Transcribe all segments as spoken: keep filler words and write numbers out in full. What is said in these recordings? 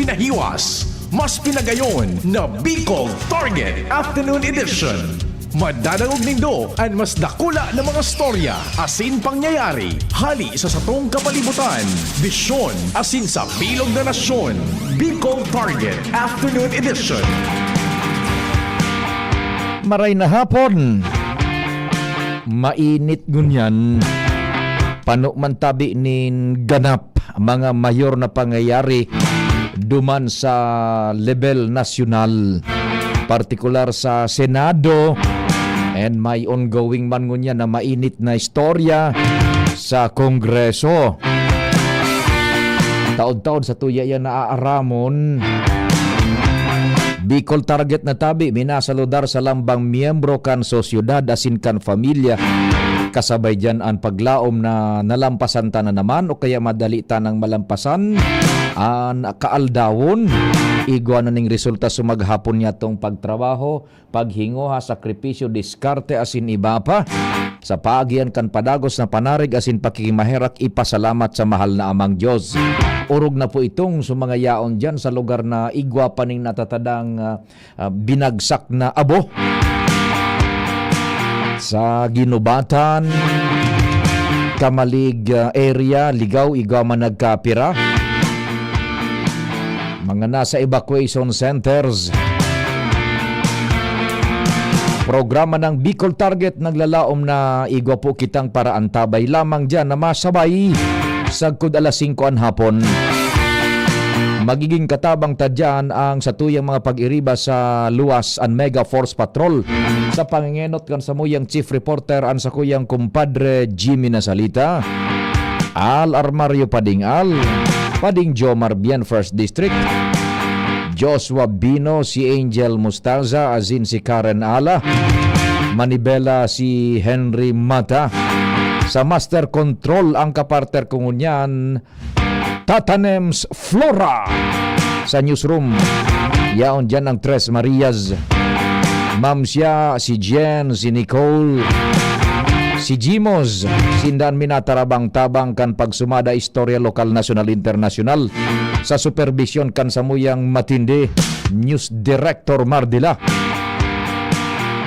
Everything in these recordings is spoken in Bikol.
Pinahiwas, mas pinagayon na Bicol Target Afternoon Edition. Madadangog nindo an mas dakula na mga storya asin pangyayari hali sa satong kapalibutan, bisyon asin sa bilog na nasyon. Bicol Target Afternoon Edition. Maray na hapon. Mainit ngunyan. Pano man tabi nin ganap, mga mayor na pangyayari duman sa lebel nasyonal, partikular sa Senado, and may ongoing man ngunyan na mainit na istorya sa Kongreso. Taod-taod sa tuya yan naaaramon. Bicol Target na tabi, minasaludar sa lambang miyembro kan sosyedad asin kan pamilya. Kasabay diyan an paglaom na nalampasan ta na naman o kaya madali tanang malampasan an kaaldawon. Igwa na ning resulta sa maghapon niyatong pagtrabaho, paghingoha, sakripisyo, diskarte asin iba pa. Sa paagian kan padagos na panarig asin pakikimaherak, ipasalamat sa mahal na Amang Diyos. Orog na po itong sa mga yaon diyan sa lugar na igwa pa ning natatadang, ah, ah, binagsak na abo. Sa Ginubatan, Camalig, ah, area, Ligao, igwa man nagkapira. Mga nasa evacuation centers. Programa ng Bicol Target naglalaom na igwa po kitang paraantabay lamang diyan na masabay sagkod alas singko an hapon. Magiging katabang ta diyan ang satuyang mga pag-iriba sa luwas, an Mega Force Patrol. Sa pangengenot kan samuyang chief reporter, an sakuyang kumpadre Jimmy Nasalita, Al Armario Pading Al, Pading Jomar Bien, First District, Joshua Bino, si Angel Mustaza, asin si Karen Ala, Manibela, si Henry Mata. Sa Master Control ang kapartner ko ngunyan, Tatanems Flora. Sa newsroom, yaon diyan ang Tres Marias. Ma'am siya, si Jen, si Nicole, si Jimos, sindan minatarabang-tabang kan pagsumada istorya lokal, nasyonal, internasyonal, sa superbisyon kan samuyang matindi, News Director Mardila.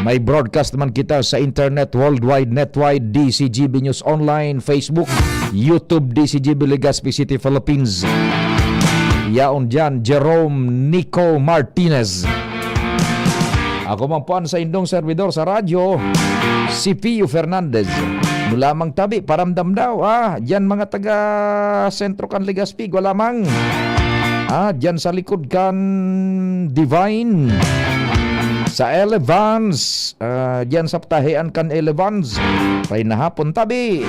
May broadcast man kita sa internet, worldwide, netwide, D C G B News Online, Facebook, YouTube, D C G B Legazpi City, Philippines. Yaon diyan, Jerome Nico Martinez. Ako man po an saindong servidor sa radyo, si Pio Fernandez. Mula mang tabi, paramdam daw, ah, diyan mga taga sentro kan Legazpi, igwa lamang. Ah, diyan sa likod kan Divine. Sa Elevance, ah, diyan sa tahian kan Elevance. Maray na hapon tabi.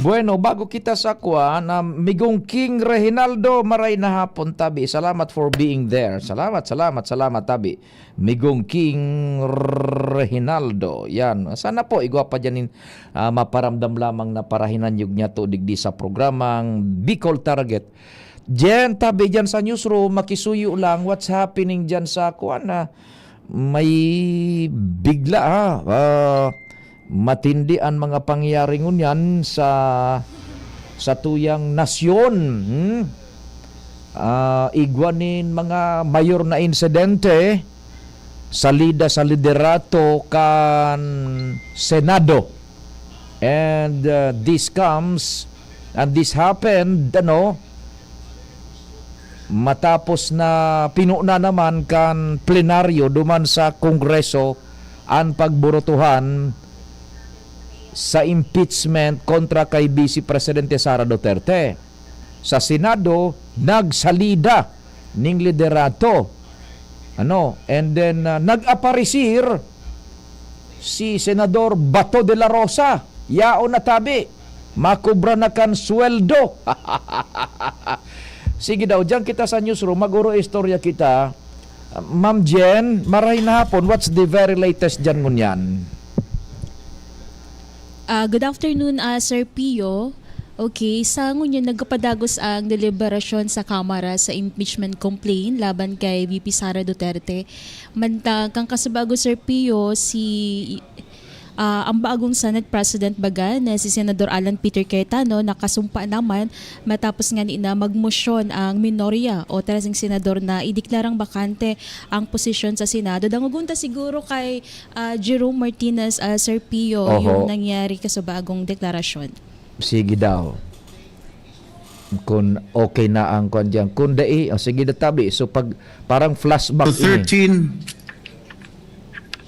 Bueno, bago kita sa kuan, ah, Migong King Reginaldo, maray na hapon tabi. Salamat for being there. Salamat, salamat, salamat tabi. Migong King Reginaldo. Yan. Sana po, igwa pa dyan in, ah, maparamdam lamang na parahinanyog niya to digdi sa programang Bicol Target. Jen, tabi dyan sa newsroom, makisuyo lang what's happening dyan sa kuan na may bigla, ha. Ah, matindi an mga pangyayari ngunyan sa, sa tuyang nasyon. Hmm? Ah, igwa nin mga mayor na insidente, salida sa liderato kan Senado. And, uh, this comes, and this happened, ano, matapos na pinuna naman kan plenaryo duman sa Kongreso an pagburutuhan sa impeachment kontra kay Vice Presidente Sara Duterte. Sa Senado, nagsalida ning liderato. Ano? And then, ah, nag-aparisir si Senador Bato de la Rosa. Yaon na tabi. Makubra na kan sweldo. Sige daw, diyan kita sa newsroom. Mag-oro istorya kita. Ah, Ma'am Jen, maray na hapon. What's the very latest dyan ngunyan? Ah, good afternoon, ah, Sir Pio. Okay, sa ngunyan nagkapadagos ang deliberasyon sa Kamara sa impeachment complaint laban kay V P Sara Duterte. Mantang kan kasubago, Sir Pio, si Ah, ang bagong Senate President baga na si Senador Alan Peter Cayetano nakasumpa naman matapos ngani na magmosyon ang minorya o treseng senador na ideklarang bakante ang posisyon sa Senado. Dangogon ta siguro kay, ah, Jerome Martinez, ah, Sir Pio, Oho. yung nangyari kasubagong deklarasyon. Sige daw. Kung okay na ang kwan diyan. Kung dai, oh, sige na tabi. So pag parang flashback So, ini. thirteen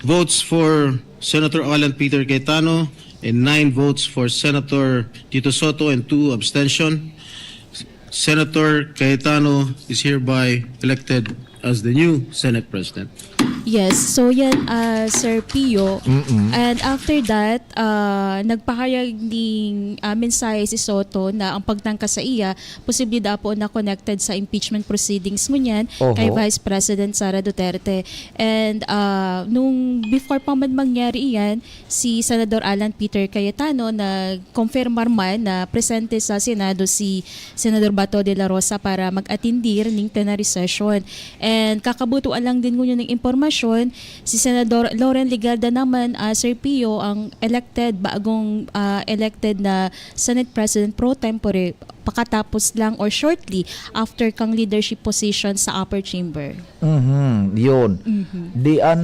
votes for Senator Alan Peter Cayetano and nine votes for Senator Tito Soto and two abstention. Senator Cayetano is hereby elected as the new Senate President. Yes, so yan, ah, Sir Pio. Mm-mm. And after that, ah, nagpahayag ning, ah, mensahe si Soto na ang pagtangka sa iya, posible daw po na connected sa impeachment proceedings ngunyan kay Oho. Vice President Sara Duterte. And, ah, nung before pa man mangyari iyan, si Senador Alan Peter Cayetano nag-confirmar man na presente sa Senado si Senador Bato de la Rosa para mag-atindir ning plenary session. And kakabutuan lang din ngunyan ng impormasyon, si Senador Loren Legarda naman, ah, Sir Pio, ang elected, bagong, ah, elected na Senate President pro tempore pakatapos lang or shortly after kang leadership position sa upper chamber. Mhm, yun. Mhm. Di an,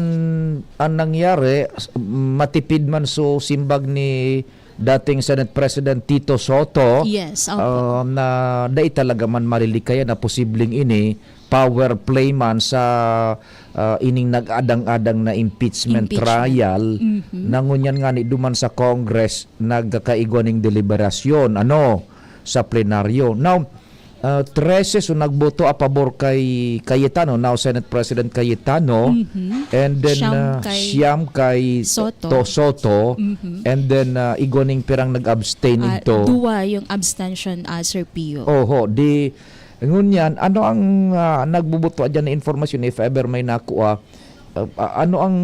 an nangyari, s-, matipid man so simbag ni dating Senate President Tito Soto, Yes, opo. ah, na dai talaga man malilikaya na posibleng ini power play man sa, ah, ining nag-adang-adang na impeachment Impeachment. trial Mhm. na ngunyan ngani duman sa Congress nagkakaigwa ning deliberasyon, ano, sa plenaryo. Now, ah, trese so nagboto a pabor kay Cayetano, now Senate President Cayetano, Mhm. and then, Siyam ah, kay siyam kay Soto. To Soto, Mhm. and then, ah, igwa ning pirang nag-abstain Ah, ito. duwa yung abstention, ah, Sir Pio. Oho, di, ngunyan, ano ang, ah, nagbubuto dyan na informasyon, if ever may nakuha, ah, ah, ano ang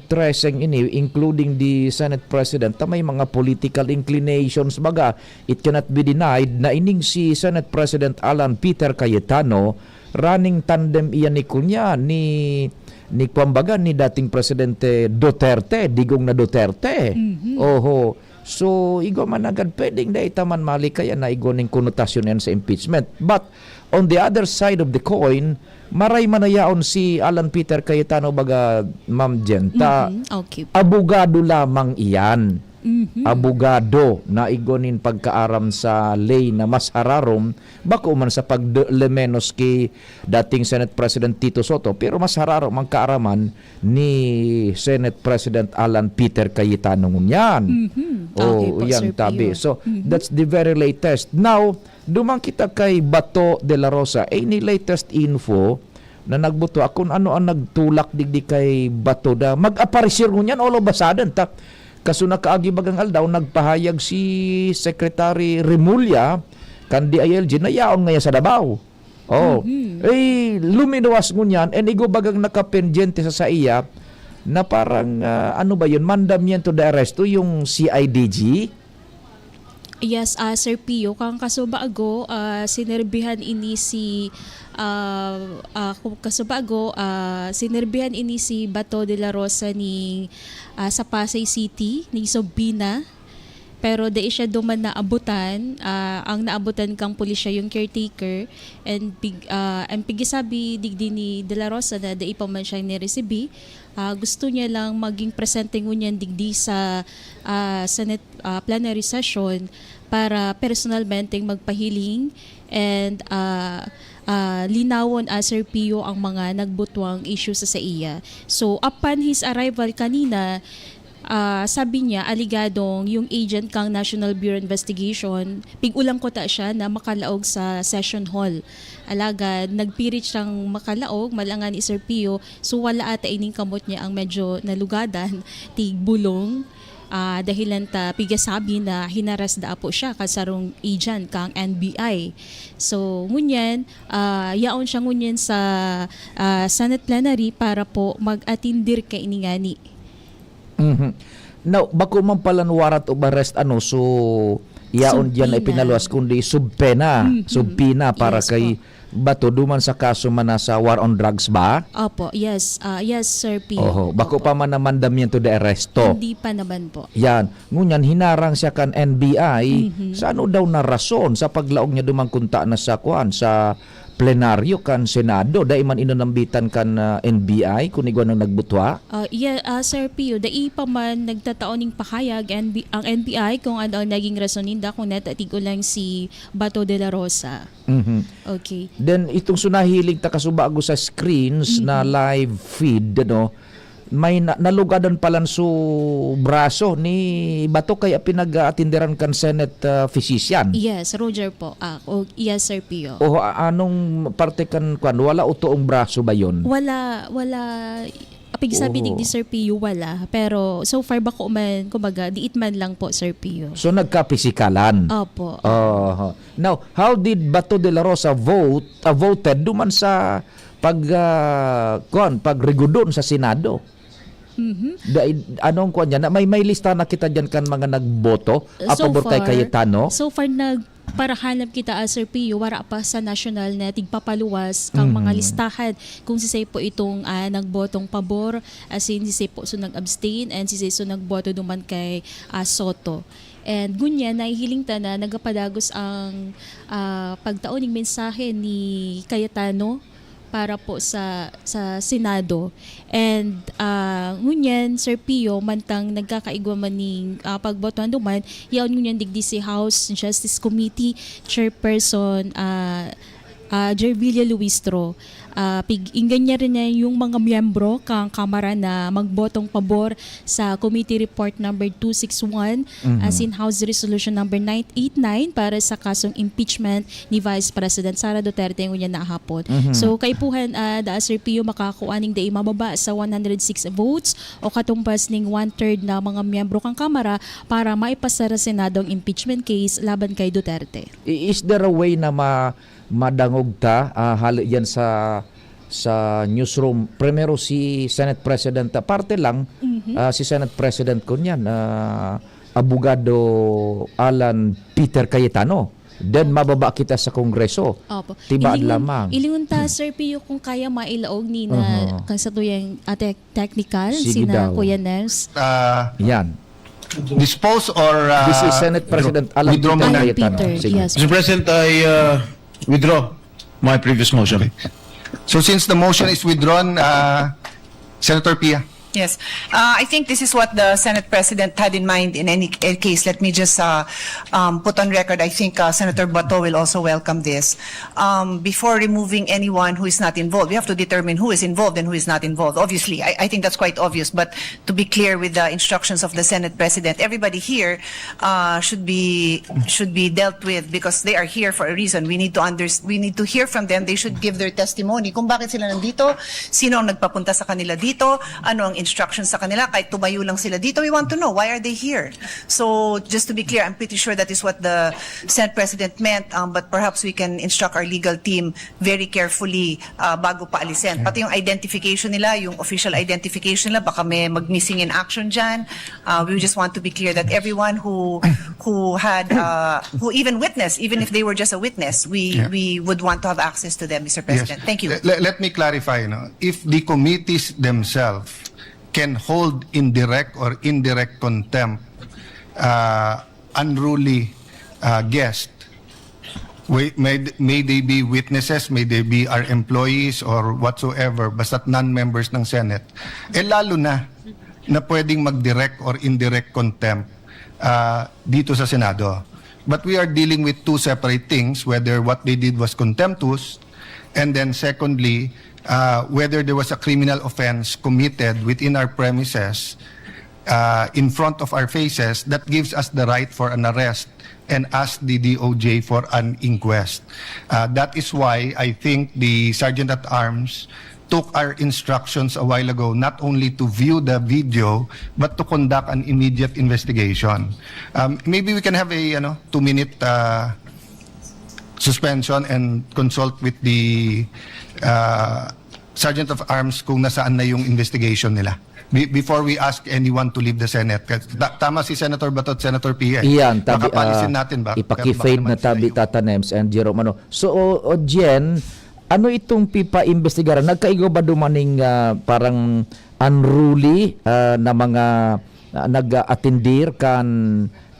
treseng ini, including the Senate President, ta may mga political inclinations, baga, it cannot be denied na ining si Senate President Alan Peter Cayetano, running tandem iyan ni kunya, ni, ni, kumbaga, ni dating Presidente Duterte, digong na Duterte. Mhm. Oho. So, igwa man agad, pwedeng dai ta man malikaya na igwa ning konotasyon yan sa impeachment. But, on the other side of the coin, maray man na yaon si Alan Peter Cayetano, baga, Ma'am Jen, ta Mhm, okay po. abogado lamang iyan. Mhm. Abogado na igwa nin pagkaaram sa ley na mas hararom, bako man sa pag-, le menos ki dating Senate President Tito Soto, pero mas hararom ang kaaraman ni Senate President Alan Peter Cayetano ngunyan. Mhm. Oh, Okay po, yan, Sir tabi. Pio. So, Mhm. that's the very latest. Now, duman kita kay Bato de la Rosa. Any latest info na nagbuto? Kung ano ang nagtulak digdi kay Bato da mag-aparecer ngunyan all of a sudden, ta? Kaso nakaagi bagang aldaw, nagpahayag si Secretary Remulla, kan D I L G, na yaon ngaya sa Davao. Oh, Mhm. eh, luminuwas ngunyan, and igwa bagang nakapendyente sa saiya na parang, ah, ano ba yun, mandamiento de arresto yung C I D G? Yes, ah, Sir Pio, kang kasubago, ah, sinerbihan ini si, ah, ah, ku-, kasubago, ah, sinerbihan ini si Bato de la Rosa ni, ah, sa Pasay City, ni Sobina. Pero dai siya duman naabutan, ah, ang naabutan kang pulisya yung caretaker, and pig-, ah, ang pigisabi digdi ni De La Rosa na dai pa man siya niresibi, ah, gusto niya lang maging presente ngunyan digdi sa, ah, Senate, ah, plenary session para personalmente magpahiling and, ah, ah, linawon, ah, Sir Pio, ang mga nagbutwang issue sa saiya. So, upon his arrival kanina, ah, sabi niya, aligadong yung agent kang National Bureau Investigation, pig-ulang ko ta siya na makalaog sa session hall. Alagad, nagpirit siyang makalaog, malangan ni Sir Pio, so wala ata ining kamot niya ang medyo nalugadan, tigbulong, ah, dahilan ta pigasabi na hinaras da po siya kasarong agent kang N B I. So, ngunyan, ah, yaon siya ngunyan sa, ah, Senate plenary para po mag-atindir kaini ngani. Mhm. Now, bako man palan warrant of arrest, ano, so, Yaon diyan na ipinaluwas, kundi subpena. Mhm. Subpena para kay Bato, duman sa kaso man na sa war on drugs ba? Opo, yes. Ah, yes, Sir Pio. Oho, bako pa man na mandamiento de arresto. Hindi pa naman po. Yan. Ngunyan, hinarang siya kan N B I. Mhm. Sa ano daw na rason sa paglaog niya duman kunta na sa, kuan, sa plenaryo kan Senado? Dai man inonambitan kan, ah, N B I kun igwa nang nagbutwa? Ah, iya, ah, Sir Pio, dai pa man nagtatao ning pahayag N B, ang N B I kung ano ang naging rason ninda kung natatig-ulang si Bato de la Rosa. Mhm. Okay. Then, itong sunahiling ta kasubago sa screens na Mhm. live feed, ano, may na, nalugadan palan su braso ni Bato kaya pinag-aatinderan kan Senate, ah, physician. Yes, Roger po. Ah, o, yes, Sir Pio. O, a-, anong parte kan, kwan, wala o toong braso ba yun? Wala, wala. Apig sabi Oo. digdi, Sir Pio, wala. Pero so far, bako man, kumbaga, diit man lang po, Sir Pio. So, nagkapisikalan? Opo. Oho. Now, how did Bato de la Rosa vote, ah, voted duman sa pag, ah, kuwan, pagrigodon sa Senado? Mhm. Dai, anong kuwan niya? Na may, may lista na kita diyan kan mga nagboto, So apabor kay far, Cayetano? so far, nagparahanap kita, ah, Sir Pio, wara pa sa nasyonal na tigpapaluwas kang mga Mhm. listahan kung sisay po itong, ah, nagbotong pabor, as in, sisay po so nag-abstain, and sisay so nagboto duman kay, ah, Soto. And ngunyan, nahihiling ta na nagapadagos ang, ah, pagtao ning mensahe ni Cayetano para po sa, sa Senado. And, ah, ngunyan, Sir Pio, mantang nagkakaigwa man ning, ah, pagbotohan duman, yaon ngunyan digdi si House Justice Committee Chairperson, ah, ah, Gervilla Luistro. Ah, pig-, inggan niya rin niya yung mga miyembro kang Kamara na magbotong pabor sa Committee Report number two six one, Mhm. as in House Resolution number nine eight nine para sa kasong impeachment ni Vice President Sara Duterte ngunyan na hapon. Mhm. So, kaipuhan, ah, daa, Sir Pio, makakua ning dai mababa sa one hundred six votes o katumbas ning one-third na mga miyembro kang Kamara para maipasa sa Senado ang impeachment case laban kay Duterte. I-, is there a way na ma-, madangog ta, ah, hali yan sa, sa newsroom? Primero si Senate President, ah, parte lang, Mhm. ah, si Senate President ko niyan, ah, Abogado Alan Peter Cayetano. Then mababa kita sa Kongreso. Opo. Tibaad Ilingon, lamang. ilingon ta, Sir Pio, kung kaya mailaog ni na Aha. kan sa tuyang, ah, tech-, technical, Sige sina daw. Kuya Nels. Ah, Yan. dispose or, ah, This is Senate withdraw? President Alan Withdraw Peter muna. Alan Cayetano. Peter, Sige. yes. Mister President, I, uh, withdraw my previous motion. So since the motion is withdrawn, uh, Senator Pia. Yes. Uh, I think this is what the Senate President had in mind in any c-, case. Let me just, uh, um, put on record, I think, uh, Senator Bato will also welcome this. Um, before removing anyone who is not involved, we have to determine who is involved and who is not involved. Obviously, I, I think that's quite obvious. But to be clear with the instructions of the Senate President, everybody here, uh, should be, should be dealt with because they are here for a reason. We need to unders-, we need to hear from them. They should give their testimony kung bakit sila nandito, sino ang nagpapunta sa kanila dito, ano ang instruction sa kanila, kahit tumayo lang sila dito, we want to know, why are they here? So, just to be clear, I'm pretty sure that is what the Senate President meant, um, but perhaps we can instruct our legal team very carefully, uh, bago paalisin. Pati yung identification nila, yung official identification nila, baka may mag-missing in action dyan. Uh, we just want to be clear that everyone who, who had, uh, who even witnessed, even if they were just a witness, we, Yeah. we would want to have access to them, Mister President. Yes. Thank you. Le-, le-, let me clarify, no? If the committees themselves can hold in direct or indirect contempt, uh, unruly, uh, guest, we-, may, may they be witnesses, may they be our employees or whatsoever, basta't non-members ng Senate, eh lalo na na pwedeng mag-direct or indirect contempt, uh, dito sa Senado. But we are dealing with two separate things, whether what they did was contemptuous, and then secondly, uh, whether there was a criminal offense committed within our premises, uh, in front of our faces that gives us the right for an arrest and ask the D O J for an inquest. Uh, that is why I think the Sergeant at Arms took our instructions a while ago not only to view the video but to conduct an immediate investigation. Um, maybe we can have a, ano, two-minute, uh, suspension and consult with the, uh, Sergeant of Arms kung nasaan na yung investigation nila. Be- before we ask anyone to leave the Senate. Kasi ta- tama si Senator Bato at Senator Pia. Iyan, tabi, ah, natin ba? Ipaki-fade na tabi, Tata Nems and Jerome. Ano? So, o, o Jen, ano itong pipaimbestigaran? Nagkaigo ba dumaning ah, parang unruly ah, na mga ah, nag-atindir kan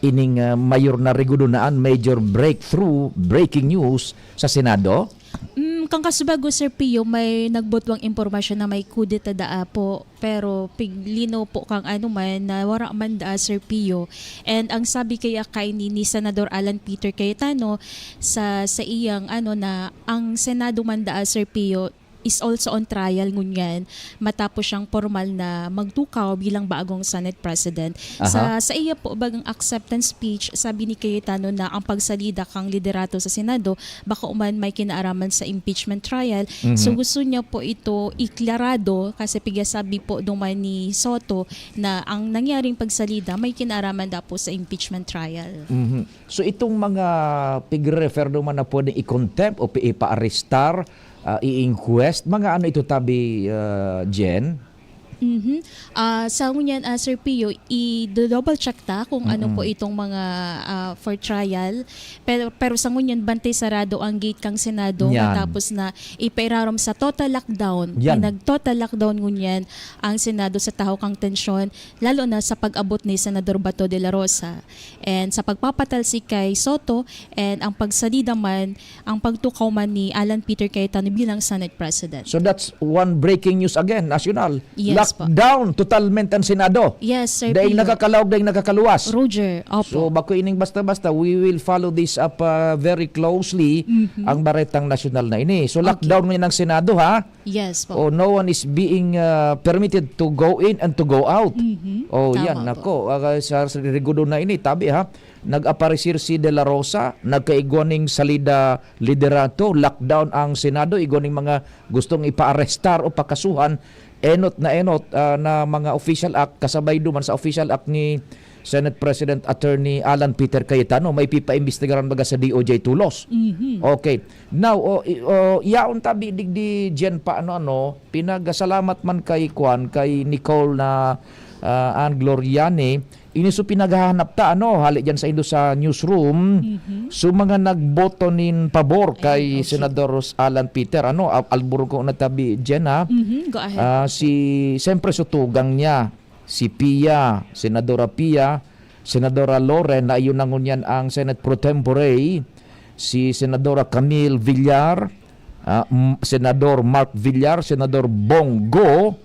ining ah, mayor na rigudonaan, major breakthrough, breaking news sa Senado? Mm, kan kasubago, Sir Pio, may nagbutwang impormasyon na may kudeta daa po. Pero piglino po kang ano man, na wara man daa, Sir Pio. And ang sabi kaya kay ni, ni Senador Alan Peter Cayetano sa sa iyang ano na ang Senado man daa, Sir Pio, is also on trial ngunyan matapos siyang formal na magtukaw bilang bagong Senate President. Sa sa iya po bagang acceptance speech, sabi ni Cayetano na ang pagsalida kang liderato sa Senado bako man may kinaaraman sa impeachment trial. So gusto niya po ito iklarado kasi pigasabi po duman ni Soto na ang nangyaring pagsalida may kinaaraman da po sa impeachment trial. Mhm. So itong mga pigre-refer naman na pwedeng i-contempt o pi- ipa-arrestar, ah, i-inquest, mga ano ito tabi, ah, Jen? Mhm. Ah, sa ngunyan, ah, Sir Pio, i-double check ta kung ano po itong mga ah, for trial. Pero, pero sa ngunyan, bantay sarado ang gate kang Senado Yan. Matapos na ipairarom sa total lockdown. Yan. Pinag-total lockdown ngunyan ang Senado sa tahaw kang tensyon, lalo na sa pag-abot ni Senador Bato de la Rosa. And sa pagpapatalsik kay Soto, and ang pagsalida man, ang pagtukaw man ni Alan Peter Cayetano bilang Senate President. So that's one breaking news again, national. Yes po. Lockdown totalmente ang Senado. Yes, Sir Dahil Pio. Nakakalaog, dahil nakakaluwas. Roger, opo. So, bako ining basta-basta, we will follow this up uh, very closely ang baretang nasyonal na ini. So, lockdown ngayon ang Senado, ha? Yes po. Oh, no one is being uh, permitted to go in and to go out. Mhm. Oh, Tama yan, po. Nako. Aga sa Rigodo na ini, tabi ha. Nag-aparisir si De La Rosa, nagkaigwa ning salida liderato, lockdown ang Senado, igwa ning mga gustong ipa-arrestar o pakasuhan, enot na enot ah, na mga official act, kasabay duman sa official act ni Senate President Attorney Alan Peter Cayetano, may pipaimbestigaran baga sa D O J tulos. Mhm. Okay. Now, o, i- o, yaon tabi digdi Jen pa ano ano, pinagasalamat man kay Kwan, kay Nicole na ah, Ann Gloriani, ini so pinaghahanap ta ano, hali diyan sa indo sa newsroom. So mga nagboto nin pabor kay Ay, okay. Senador Alan Peter ano, al- alburong ko na tabi Jen ha. Mhm. Go ahead. Ah, si siyempre so tugang niya, si Pia, Senadora Pia, Senadora Loren, na iyon na ngunyan ang Senate pro tempore, si Senadora Camille Villar, ah, m- Senador Mark Villar, Senador Bong Go,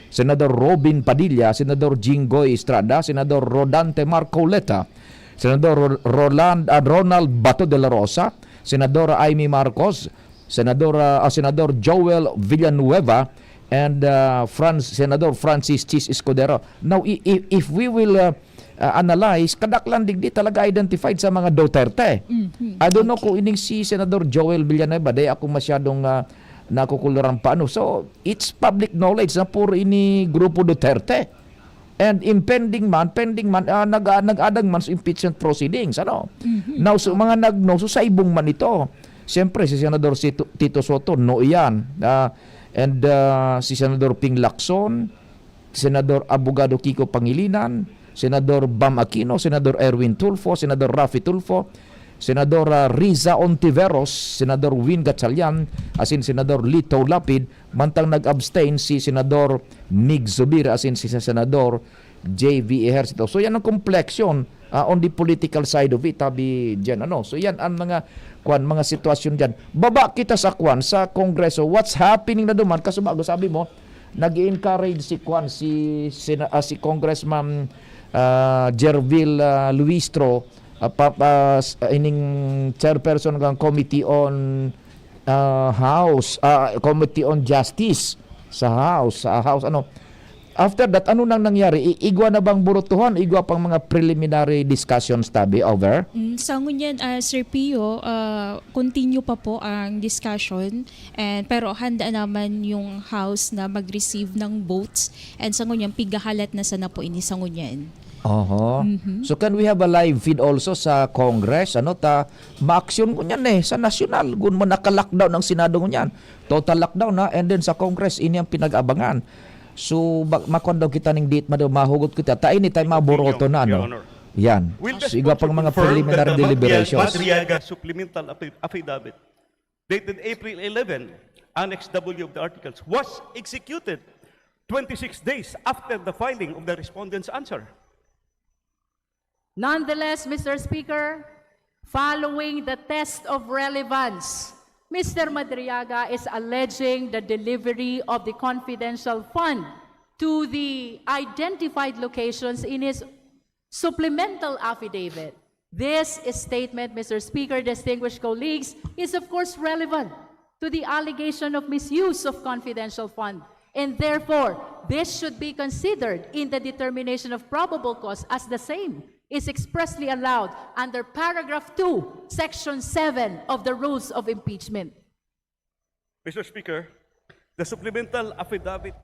Senador Robin Padilla, Senador Jinggoy Estrada, Senador Rodante Marcoleta, Senador Ro- Roland, ah, Ronald Bato de la Rosa, Senadora Imee Marcos, Senadora ah, Senador Joel Villanueva, and ah, Franz, Senador Francis Chiz Escudero. Now, i- i- if we will uh, uh, analyze, kadaklan digdi talaga identified sa mga Duterte. Mhm. I don't know kung ining si Senador Joel Villanueva, dahil ako masyadong uh, nakukuluran pa. Ano. So, it's public knowledge na puro ini grupo Duterte. And impending man, pending man, ah, nag, nag-adang man sa impeachment proceedings. Ano? Now, so, mga nag-no, so saibong man ito. Siyempre, si Senador Sito- Tito Soto, no iyan. Ah, and ah, si Senador Ping Lacson, Senador Abogado Kiko Pangilinan, Senador Bam Aquino, Senador Erwin Tulfo, Senador Raffy Tulfo, Senadora Riza Ontiveros, Senador Win Gatchalian, asin Senador Lito Lapid, mantang nag-abstain si Senador Mig Zubir, asin si Senador J V Ejercito. So yan ang complexion ah, on the political side of it, tabi dyan. Ano? So yan ang mga, kwan, mga sitwasyon dyan. Baba kita sa kwan, sa Kongreso. What's happening na duman? Kasubago, sabi mo, nag-encourage si kwan, si, Sena- ah, si Congressman ah, Gervil ah, Luistro, ah, pa, pa- s- ah, ining chairperson ng Committee on ah, House, ah, Committee on Justice sa House, sa House, ano. After that, ano nang nangyari? I- igwa na bang burutuhan? Igwa pang mga preliminary discussions, tabi, over? Mm, sa ngunyan, ah, Sir Pio, ah, continue pa po ang discussion. And, pero handa naman yung House na mag-receive ng votes. And sa ngunyan, pigahalat na sana po ini sa ngunyan. Oho. Mhm. So can we have a live feed also sa Congress? Ano ta, maaksyon ngunyan eh, sa nasyonal. Kun man naka-lockdown ang Senado ngunyan. Total lockdown na, and then sa Congress, ini ang pinag-abangan. So, ba, makon daw kita ning date, mado, mahugot kita. Ta ini tayo Opinion, maboroto na, Your no? Honor. Yan. Will the So, iba pang sponsor mga confirm preliminary that the deliberations. Madriaga supplemental affi-, affidavit dated April eleven, Annex W of the articles, was executed twenty-six days after the filing of the respondent's answer. Nonetheless, Mister Speaker, following the test of relevance, Mister Madriaga is alleging the delivery of the confidential fund to the identified locations in his supplemental affidavit. This statement, Mister Speaker, distinguished colleagues, is of course relevant to the allegation of misuse of confidential fund, and therefore, this should be considered in the determination of probable cause as the same is expressly allowed under paragraph two, section seven of the rules of impeachment. Mister Speaker, the supplemental affidavit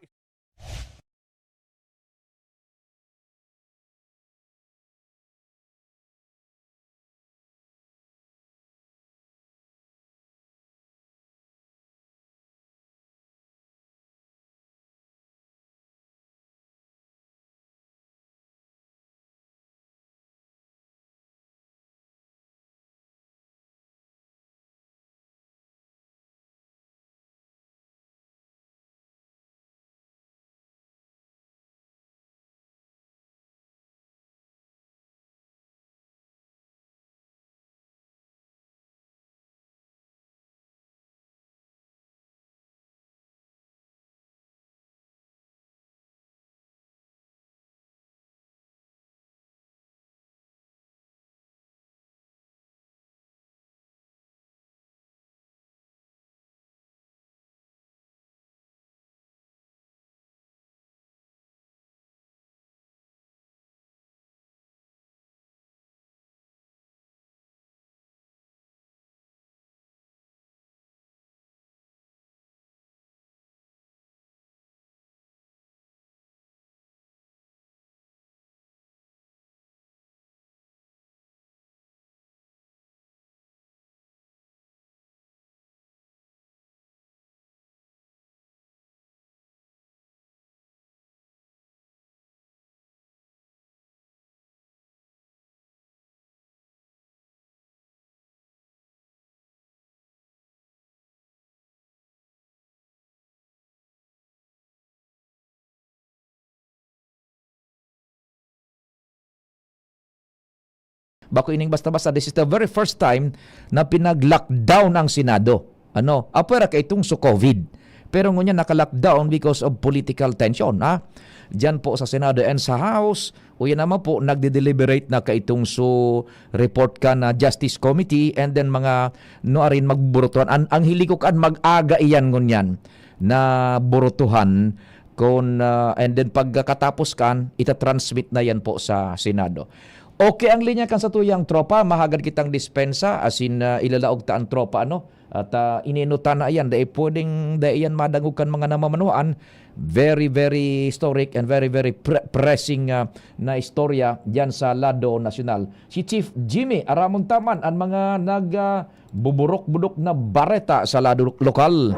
Bako ining basta-basta, this is the very first time na pinag-lockdown ang Senado. Ano, apwera kaitong sa COVID. Pero ngunyan naka-lockdown because of political tension, ha? Diyan po sa Senado and sa House, o yan naman po, nagde-deliberate na kaitong so report kan Justice Committee and then mga nuarin magbuburutuhan. Ang, ang hiling ko kan mag-aga iyan ngunyan na burutuhan kun, ah, and then pagkatapos kan, ita-transmit na yan po sa Senado. Okay ang linya kan satuyang tropa, mahagad kitang dispensa, asin, ah, ilalaog ta an tropa, ano? At, ah, ininutan na iyan, dai pwedeng dai iyan madangog kan mga namamanuan. Very, very historic and very, very pre-, pressing, ah, na istorya diyan sa lado nasyonal. Si Chief Jimmy, aramon ta man an mga nag, ah, buburok-budok na bareta sa lado lokal.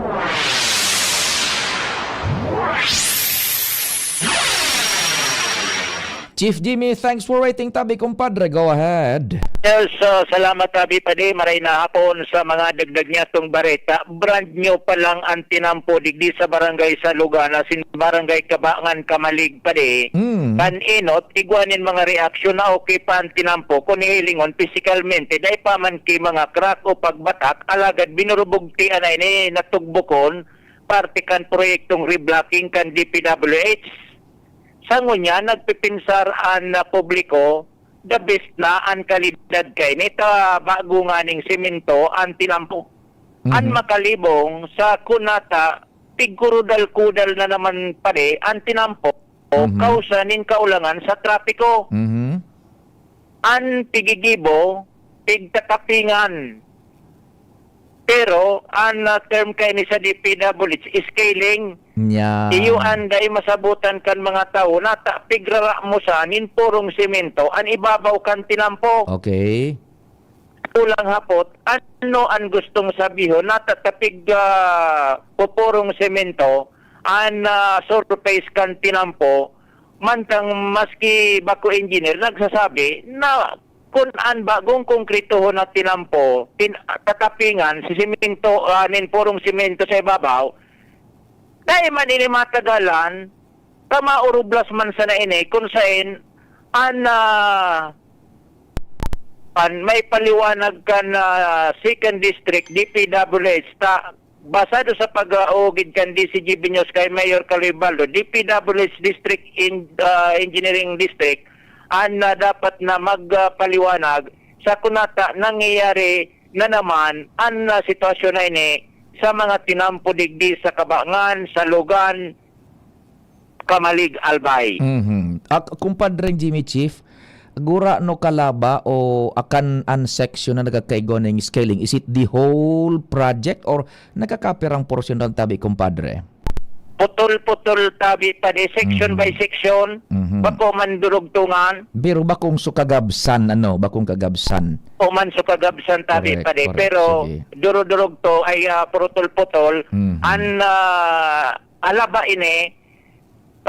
Chief Jimmy, thanks for waiting tabi, kumpadre. Go ahead. Yes, ah, salamat, Abi Padi. Maray na hapon sa mga dagdag niya tong bareta. Brand new pa lang ang tinampo digdi sa barangay Salugan, asin barangay Kabangan, Kamalig, Padi. Mm. Kan enot, igwa nin mga reaksyon na okay pa ang tinampo kun hihilingon pisikalmente, dai pa man ki mga crack o pagbatak, alagad binurubugtian na ini natugbokon parte kan proyektong reblocking kan D P W H. Sa ngunyan, nagpipinsar an, ah, publiko, the best na an kalidad kaini ta bago nganing semento an tinampo. An Mhm. makalibong sa kunata, tigkurudal-kudal na naman pare an tinampo, Mhm. kausa nin kaulangan sa trapiko. Mhm. An tigigibo, tigtatapingan. Pero an, ah, term kaini sa D P W H, scaling. Nya. Iyo an dai masabotan kan mga tawo, nata pigrara mo sa nin purong semento an ibabaw kan tinampo. Okay. Kulang hapot, ano an gustong sabihon? Nata ta pig, ah, pupurong semento an, ah, surface kan tinampo, mantang maski bako engineer nagsasabi na kun an bagong konkretohon na tinampo, tin-, tatapingan si semento, ah, nin purong semento sa ibabaw, dai man ini matagalan, ta maurublas man sana ini kun saen an, ah, an may paliwanag kan, ah, Second District, D P W H, ta basado sa pag-augid kan D C G B News kay Mayor Kaloy Baldo, D P W H District in, ah, Engineering District, an, ah, dapat na magpaliwanag sa kunata nangyayari na naman an, ah, sitwasyon na ini sa mga tinampo digdi sa Kabangan, sa Lugan, Kamalig, Albay. Mhm. Ak-, kumpadreng Jimmy Chief, gurano ka la ba o akan an section na nagkakaigwa ning scaling? Is it the whole project or nagkakapirang porsyon lang tabi, kumpadre? Putol-putol tabi, padi, section Mhm. by section. Mhm. Bako man durugtungan. Pero bakong sukagabsan, ano? Bakong kagabsan. O man sukagabsan tabi, Correct, padi. correct. Pero Sige. duro-durugto ay, ah, putol-putol. Mhm. An, ah, alaba ini,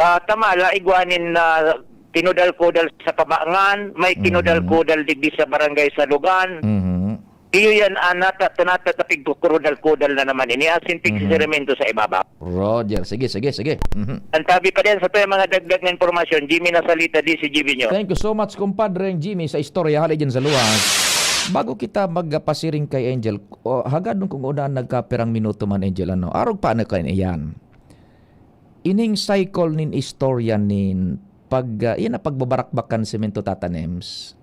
ah, tama la, igwa nin, ah, kinudal-kudal sa Kabangan, may Mhm. kinudal-kudal digdi sa barangay sa Lugan. Mhm. Iyo yan, ah, nata-, nata-, tapig ko, kudal-kudal na naman ini, asin Mhm. pigsiseremento sa ibabaw. Roger. Sige, sige, sige. Mhm. Ang tabi pa din sa to yung mga dagdag na impormasyon, Jimmy Nasalita, D C G B News. Thank you so much, kumpadreng Jimmy, sa istorya. Hali dyan sa luwas. Bago kita magpasiring kay Angel, o, hagadon kung una nagkapirang minuto man, Angel, ano? Arog pa na kayo iyan. Ining cycle nin istorya nin pag, ah, yan ang pagbabarakbak kan semento, Tata Nems.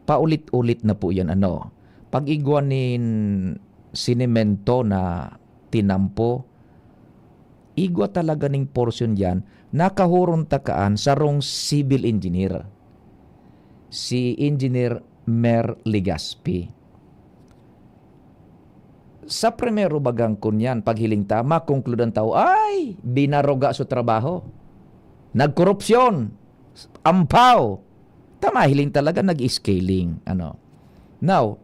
Paulit-ulit na po yan, ano. Pag igwa nin sinemento na tinampo, igwa talaga ning porsyon diyan, nakahuron ta kaan sarong civil engineer, si Engineer Mer Legaspi. Sa primero bagang kunyan, paghiling ta, makonkludan tao, "Ay, binaruga su trabaho. Nagkorupsyon, ampaw." Ta mahiling talaga, nag-scaling, ano. Now,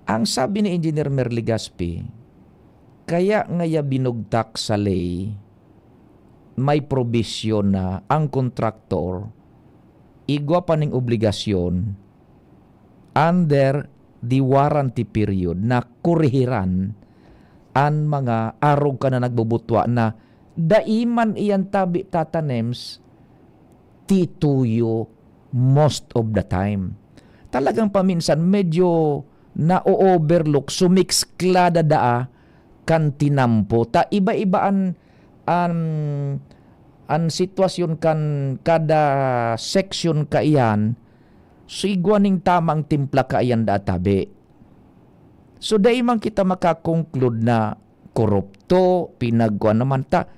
ang sabi ni Engineer Mer Legaspi, kaya ngaya binugtak sa ley, may probisyon na ang kontraktor igwa pa ning obligasyon under the warranty period na korehiran an mga arog ka na nagbubutwa na dai man iyan tabi, Tata Nems, tituyo most of the time. Talagang paminsan medyo na-o-overlook, sumikskla daa kan tinampo. Ta iba-iba an, an, an sitwasyon kan kada section kaiyan, so igwa ning tamang timpla kaiyan daa tabi. So, dai man kita maka-conclude na korupto, pinagkuan naman ta.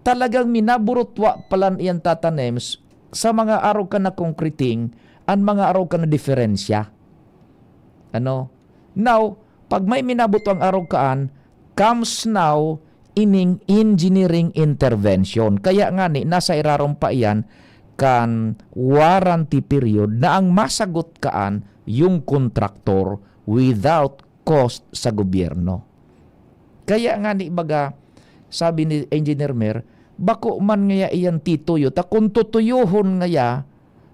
Talagang minaburutwa palan iyan, Tata Nems, sa mga arog ka na konkreting, an mga arog ka na diferensya. Ano? Now, pag may minabutwang arog kaan, comes now ining engineering intervention. Kaya ngani, nasa irarom pa iyan kan warranty period na ang masagot kaan yung kontraktor without cost sa gobyerno. Kaya ngani, baga, sabi ni Engineer Mer, bako man ngaya iyan tituyo, ta kun tutuyohon ngaya,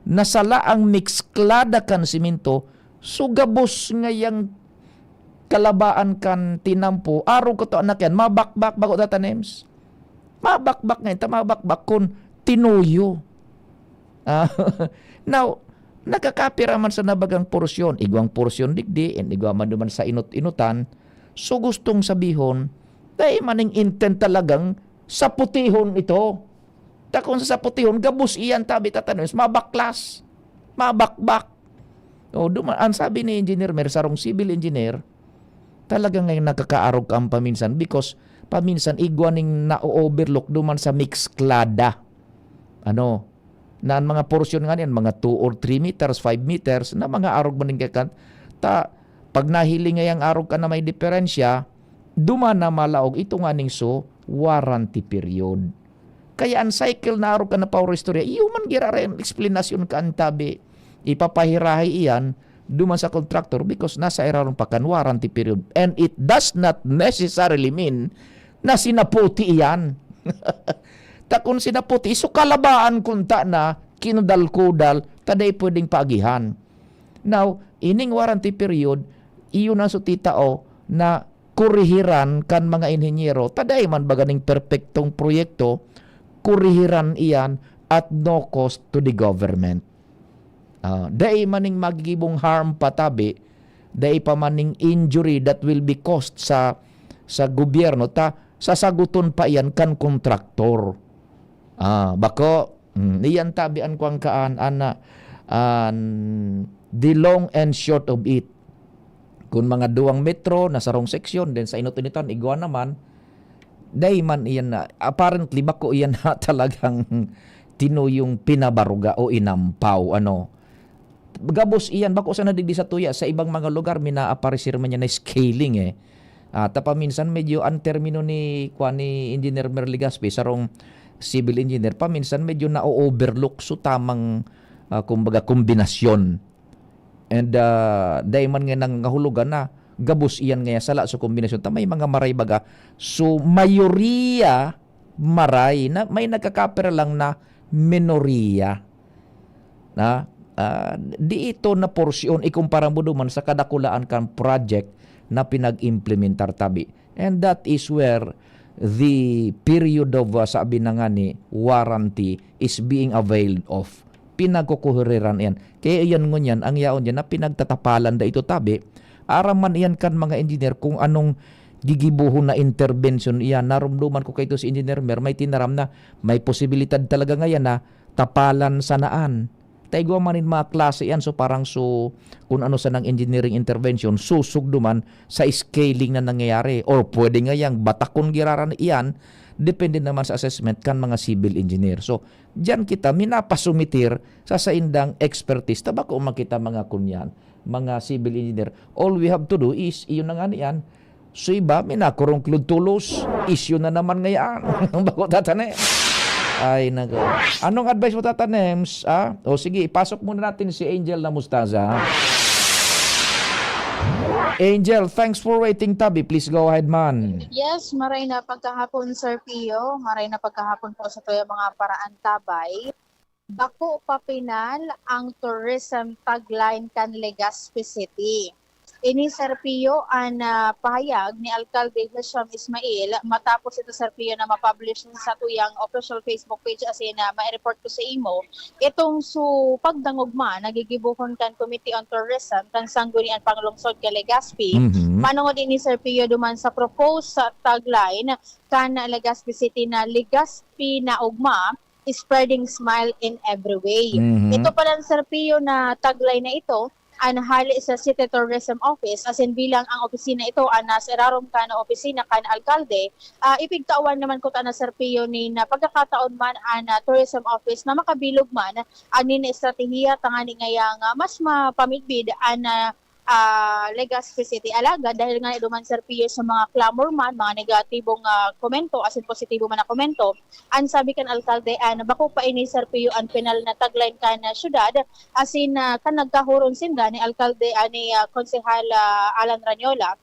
na sala ang miksklada kan simento, so gabos ngayang kalabaan kan tinampo, arog kato anak yan, mabakbak, bako, Tata Nems. Mabakbak ngayon, ta mabakbak kun tinuyo. Ah, now, nakakapira man sa nabagang porsyon, igwang porsyon digdi, and igwa man duman sa inot-inotan. So, gustong sabihon, dai maning intent talagang saputihon ito. Ta kun sa saputihon, gabos iyan, tabi, Tata Nems, mabaklas, mabakbak. O, duma-, ang sabi ni Engineer Mer, sarong civil engineer, talaga nga nakakaarog ka paminsan because paminsan igwa ning na-overlook duman sa miksklada. Ano, na ang mga porsyon nga niyan, mga two or three meters, five meters, na mga arog man ning kakan-, ta, Pag nahiling ngayang arog ka na may diperensya, duman na malaog ito nganing so warranty period. Kaya an cycle na arog ka na paoro istorya, iyo man giraray an eksplanasyon kan tabi. Ipapahirahay iyan duman sa kontraktor because nasa irarom pa kan warranty period. And it does not necessarily mean na sinaputi iyan. Ta kun sinaputi, so kalabaan kunta na kinudal-kudal, ta dai pwedeng paagihan. Now, ining warranty period, iyo na so titao na kurihiran kan mga inhenyero. Ta dai man baga ning perpektong proyekto, kurihiran iyan at no cost to the government. Ah, dai man ning magigibong harm pa tabi, dai pa man ning injury that will be caused sa, sa gobyerno, ta sasaguton pa iyan kan kontraktor. Ah, bako, mm, iyan tabi an kuwan kaan, an, ah, an the long and short of it. Kun mga duwang metro na sarong seksyon, then sa inot-initan, igwa naman, dai man iyan na, apparently, bako iyan na talagang tinuyong pinabaruga o inampaw, ano. Gabos iyan, bako sana digdi sa tuya, sa ibang mga lugar, minaaparisir man yan na scaling, eh. Ah, ta paminsan medyo ang termino ni, kwa, ni Engineer Mer Legaspi, sarong civil engineer, paminsan medyo na-overlook. So, tamang, ah, kumbaga, kombinasyon. And, ah, dai man nga nangangahulugan na gabos iyan nga sala sa kombinasyon. Ta may mga maray baga. So, mayoriya maray na may nagkakapira lang na minoriya. Na, ah, di ito na porsyon ikumpara mo duman sa kadakulaan kan project na pinag-implementar tabi. And that is where the period of, ah, sabi na nga ni, warranty is being availed of. Pinagkukuhiriran iyan. Kaya iyan ngunyan, ang yaon diyan na pinagtatapalan da ito tabi. Aram man iyan kan mga engineer kung anong gigibohon na intervention iyan. Narumduman ko kaito si Engineer Mer, may tinaram na may posibilidad talaga ngayan na tapalan sanaan. Ta igwa man nin mga klase iyan, so parang so, kung ano sanang engineering intervention, susugdo man sa scaling na nangyayari. Or pwede nga yang batakon giraran iyan, depende naman sa assessment kan mga civil engineer. So, diyan kita minapasumitir sa saindang expertise. Ta bako man kita mga kunyan, mga civil engineer. All we have to do is, iyon na nga niyan, so iba, minakurong klud tulos. Isyu na naman ngayaan. Bako, Tata Nems. Ay, nako. Anong advice mo, Tata Nems? Ah? O sige, ipasok muna natin si Angel na Mustaza. Angel, thanks for waiting, tabi. Please go ahead, man. Yes, maray na pagkahapon, Sir Pio. Maray na pagkahapon po sa tuya mga paraantabay. Bako pa pinal ang tourism tagline kan Legazpi City. Ini, Sir Pio, an, ah, pahayag ni Alkalde Hisham Ismail matapos ito, Sir Pio, na mapublish sa tuyang official Facebook page asin, ah, mai-report ko sa imo itong su pagdangog man na gigibohon kan Committee on Tourism kan Sangguniang Panglungsod kan Legazpi. Mhm. Manongod ini, Sir Pio, duman sa proposed sa tagline kan Legazpi City na Legazpi na ugma, spreading smile in every way. Mhm. Ito palang, Sir Pio, na tagline na ito, an hali sa City Tourism Office, asin bilang ang opisina ito an nasa irarom kan opisina kan alkalde, ah, ipigtawan naman kuta na, Sir Pio, nin, ah, pagkakataon man an, ah, Tourism Office na makabilog man, ah, nin estratehiya tangani ngaya nga mas mapamidbid an, ah, ah, Legazpi City. Alagad dahil nga duman, Sir Pio, sa mga clamor man, mga negatibong, ah, komento asin positibo man na komento, an sabi kan alkalde, an bako pa ini, Sir Pio, an pinal na tagline kan, ah, syudad, asin, ah, kan nagkahoron sinda ni alkalde, ah, ni, ah, Konsehal, ah, Alan Ranyola,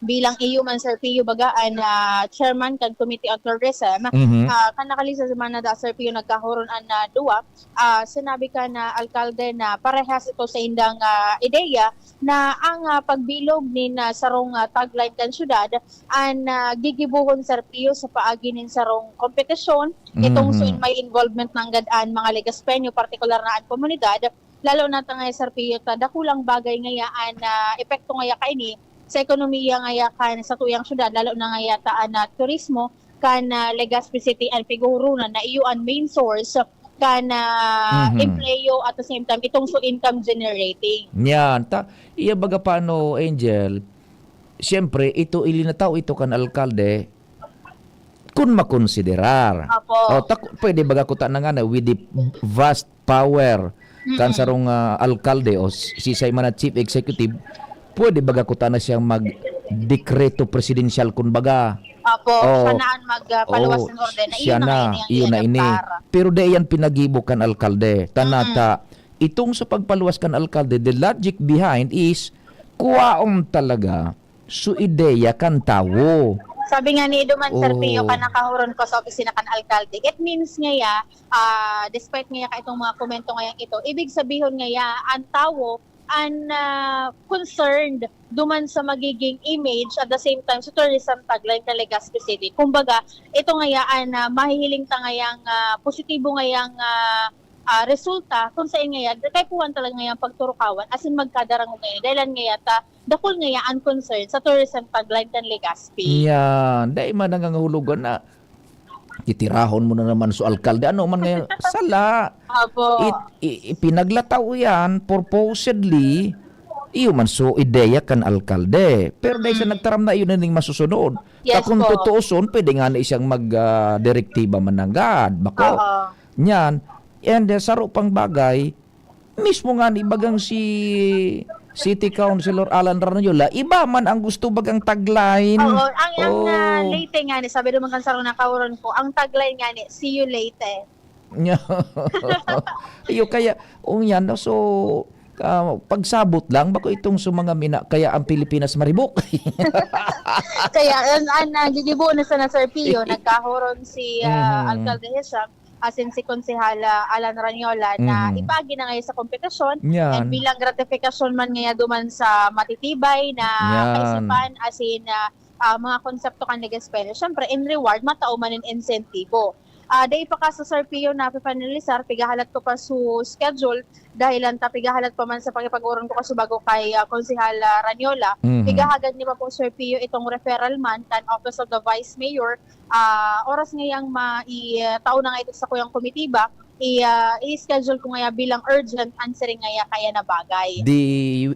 bilang iyo man, Sir Pio, baga an, ah, chairman kan Committee on Tourism, Mhm. ah, kan nakalisa semana da, Sir Pio, nagkahoron an, ah, duwa, ah, sinabi kan, ah, alkalde na parehas ito sa indang, ah, ideya na ang, ah, pagbilog nin, ah, sarong, ah, tagline kan syudad an, ah, gigibohon, Sir Pio, sa paagi nin sarong kompetisyon, itong Mhm. suin may involvement nanggad an mga Legazpeño, partikular na an komunidad, lalo na ta ngaya, Sir Pio, ta dakulang bagay ngaya an, ah, epekto ngaya kaini sa ekonomiya ngaya kan satuyang syudad, lalo na ngaya ta an, ah, turismo kan, ah, Legazpi City an pighuhuronan na iyo an main source kan, ah, Mhm. empleyo at the same time itong so income generating. Yan. Ta, iya baga paano, Angel, siyempre, ito ilinataw ito kan alkalde kun makonsiderar. Opo. O, tak-, pwede baga kuta na nga na with the vast power kan Mm. sarong, ah, alkalde o s-, sisay man na chief executive, Pwede baga kuta na siyang mag-dekreto presidensyal, kun baga? Opo, Oh, siya na ang mag, ah, paluwas oh, ng order na siya iyon na nga na, ini ang iyon na ini. i-adoptar. Pero dai yan pinagibo kan alkalde. Tanata, Mm. itong sa pagpaluwas kan alkalde, the logic behind is, kuwaon talaga su ideya kan tawo. Sabi nga ni Iduman, Sir Pio, Oh. kan nakahuron ko sa opisina kan alkalde, it means nga ya, ah, despite nga ya ka itong mga komento ngayang ito, ibig sabihon nga ya, ang tawo, an, ah, concerned duman sa magiging image at the same time sa tourism tagline kan Legazpi City. Kumbaga, ito ngaya an, ah, mahihiling ta ngayang, ah, positibo ngayang, ah, ah, resulta kung sain ngaya kaipuhan talaga ngayang pagturukawan asin magkadarangog ngaya. Dahilan ngaya ta dakul ngaya an concern sa tourism tagline kan Legazpi. Yan. Dai man nangangahulugan na titirahon mo na naman so alkalde. Ano man ngayon? Sala. Apo. It, i, ipinaglataw yan, purposedly, iyo man so ideya kan alkalde. Pero dahil sa Mm. nagtaram na, iyon na ning masusunod. Yes Ta kung po. tutuuson, pwede nga na siyang mag, ah, direktiba man nanggad. Bako. Oo. Yan. And, uh, saro pang bagay, mismo nga ni bagang si City Councilor Alan Ranyola, iba man ang gusto bagang tagline. Oo, ang, ang, ah, Oh. Leyte nga ni, sabi naman kan sarong nakauron ko, ang tagline nga ni, "See you Leyte." Iyo, kaya, oh, yan, no? So, ah, pagsabot lang, bako itong sa mga mina-, kaya ang Pilipinas maribok. Kaya, an, an, nagigibo na sana, Sir Pio, nagkahuron si, ah, Mhm. Alcalde Hisham, asin si Konsehal, ah, Alan Ranyola na Mhm. ipaagi na ngayon sa kompetisyon. Yan. And bilang gratifikasyon man ngaya duman sa matitibay na Yan. kaisipan, asin, ah, ah, mga konsepto kan Legaspi, syempre, in reward, matao man nin insentibo. Ah, dai pa ka sa Sir Pio na finalisar, pigahalat ko pa su schedule, dahilan ta pigahalat pa man sa pakipag-oron ko kaso bago kay, ah, Konsehal, ah, Ranyola. Mhm. Pigahagad ni pa po, Sir Pio, itong referral man kan Office of the Vice Mayor. Ah, oras ngayang ma-, i-, tao na nga ito sa kuyang komitiba, i-, ah, i-schedule ko ngaya bilang urgent an siring ngaya kaya na bagay. The,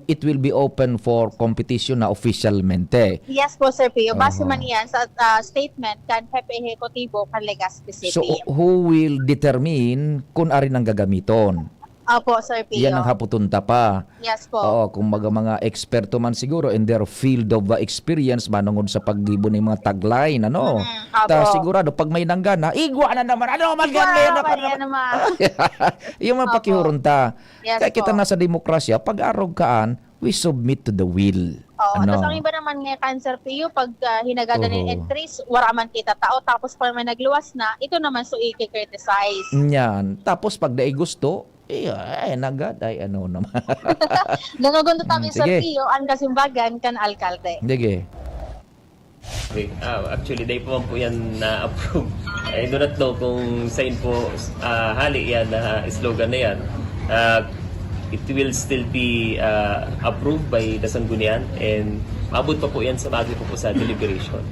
it will be open for competition na opisyalmente. Yes po, Sir Pio. Base Aha. man iyan sa, ah, statement kan Hepe Ehekutibo kan Legazpi City. So, who will determine kung arin ang gagamiton? Opo, Sir Pio. Yan ang haputon ta pa. Yes po. Oo, kumbaga mga eksperto man siguro in their field of, uh, experience manungod sa paggibo ning mga tagline, ano? Mm, opo. Ta sigurado pag may nanggana, igwa na naman. Ano man Igwa, yan, ano man ano yan naman? naman? Yung mga Opo. pakihuron ta. Yes Kaya kita po. nasa demokrasya, pag arog kaan, we submit to the will. Oo, Ano? tas ang iba naman nga kan, Sir Pio, pag, ah, hinagadan ng Oho. entries, wara man kita tao, tapos pa may nagluwas na, ito naman so i-criticize. Yan. Tapos pag dai gusto, eh, ay, nagad, ay, ano naman. Dangogon ta Hmm, tabi, Sir sige. Pio, an kasimbagan kan alkalde. Sige. Okay. Ah, actually, dai pa man po yan na-approve. I do not know kung sain po, ah, hali yan na slogan na yan. Ah, it will still be, ah, approved by the Sanggunian and maabot pa po yan sa maagi pa po sa deliberation.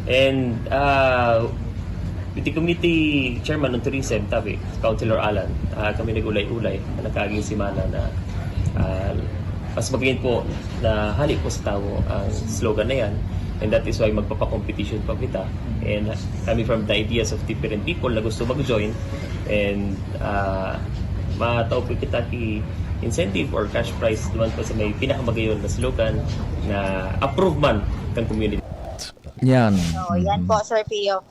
And, ah, with the committee chairman ng tourism, tabi, Councilor Alan, ah, kami nag-ulay-ulay na nagkaaging semana na, ah, mas magayon po na hali po sa tawo ang slogan na yan. And that is why magpapakompetition pa kita. And kami from the ideas of different people na gusto mag-join. And, ah, matao po kita ki incentive or cash prize naman po sa may pinakamagayon na slogan na approve man ng community. Yan. So, yan Mhm. po, Sir Pio.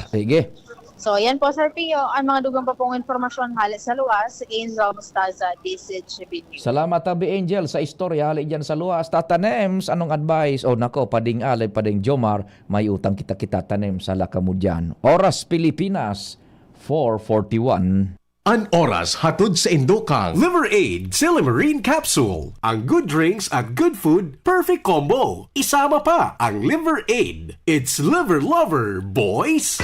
Sige. So, yan po, Sir Pio, ang mga dugang pa pong impormasyon hali sa luwas in Ramos Taza, D Z G B News. Salamat, Tabi Angel, sa istorya hali dyan sa luwas. Tata Nems, anong advice? Oh, nako, pading Alay, pading Jomar, may utang kita kita, Tanem, sa laka mo dyan. Oras Pilipinas, four forty-one. An oras hatod sa indo kang Liver Aid Silimarine Capsule. Ang good drinks at good food, perfect combo. Isama pa ang Liver Aid. It's Liver Lover, boys!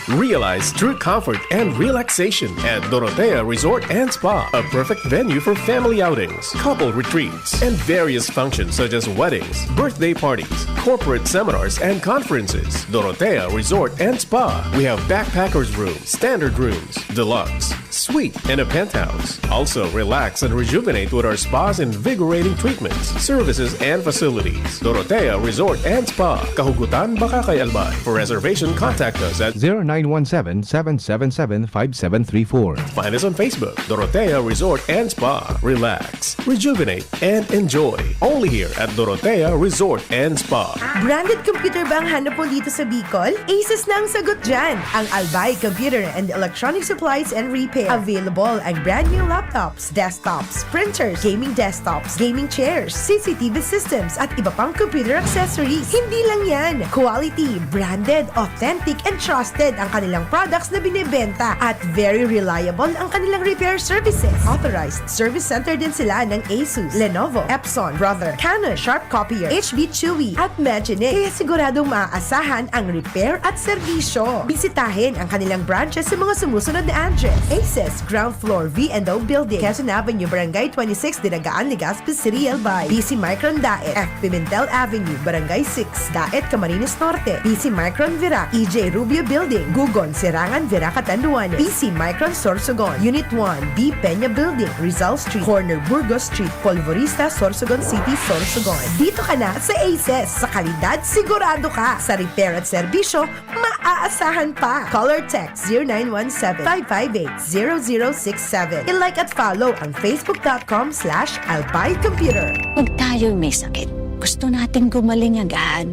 Realize true comfort and relaxation at Dorotea Resort and Spa, a perfect venue for family outings, couple retreats, and various functions such as weddings, birthday parties, corporate seminars, and conferences. Dorotea Resort and Spa. We have backpackers room, standard rooms, deluxe, Suite and a penthouse. Also, relax and rejuvenate with our spa's invigorating treatments, services, and facilities. Dorotea Resort and Spa. Kahugutan baka kay Albay. For reservation, contact us at zero nine one seven, seven seven seven, five seven three four. Find us on Facebook, Dorotea Resort and Spa. Relax, rejuvenate, and enjoy. Only here at Dorotea Resort and Spa. Branded computer ba ang hanap mo dito sa Bicol? Asus na ang sagot dyan. Ang Albay Computer and Electronic Supplies and Repair. Available ang brand new laptops, desktops, printers, gaming desktops, gaming chairs, C C T V systems, at iba pang computer accessories. Hindi lang yan. Quality, branded, authentic, and trusted ang kanilang products na binebenta. At very reliable ang kanilang repair services. Authorized service center din sila ng Asus, Lenovo, Epson, Brother, Canon, Sharp Copier, H B Chewy, at Magine. Kaya siguradong maaasahan ang repair at serbisyo. Bisitahin ang kanilang branches sa mga sumusunod na address: Aces, ground floor, V and O Building, Quezon Avenue, Barangay twenty-six, Dinagaan, Legazpi City, Albay. P C Micron Daet, F Pimentel Avenue, Barangay six, Daet, Camarines Norte. P C Micron Virac, E J Rubio Building, Gugon, Serangan, Virac, Catanduanes. P C Micron Sorsogon, Unit one, B Peña Building, Rizal Street, corner Burgos Street, Polvorista, Sorsogon City, Sorsogon. Dito ka na sa Aces. Sa kalidad, sigurado ka. Sa repair at serbisyo, maaasahan pa. Call or text zero nine one seven, five five eight, zero zero six seven. I-like at follow ang facebook dot com slash albay computer. Pag tayo'y may sakit, gusto nating gumaling agad.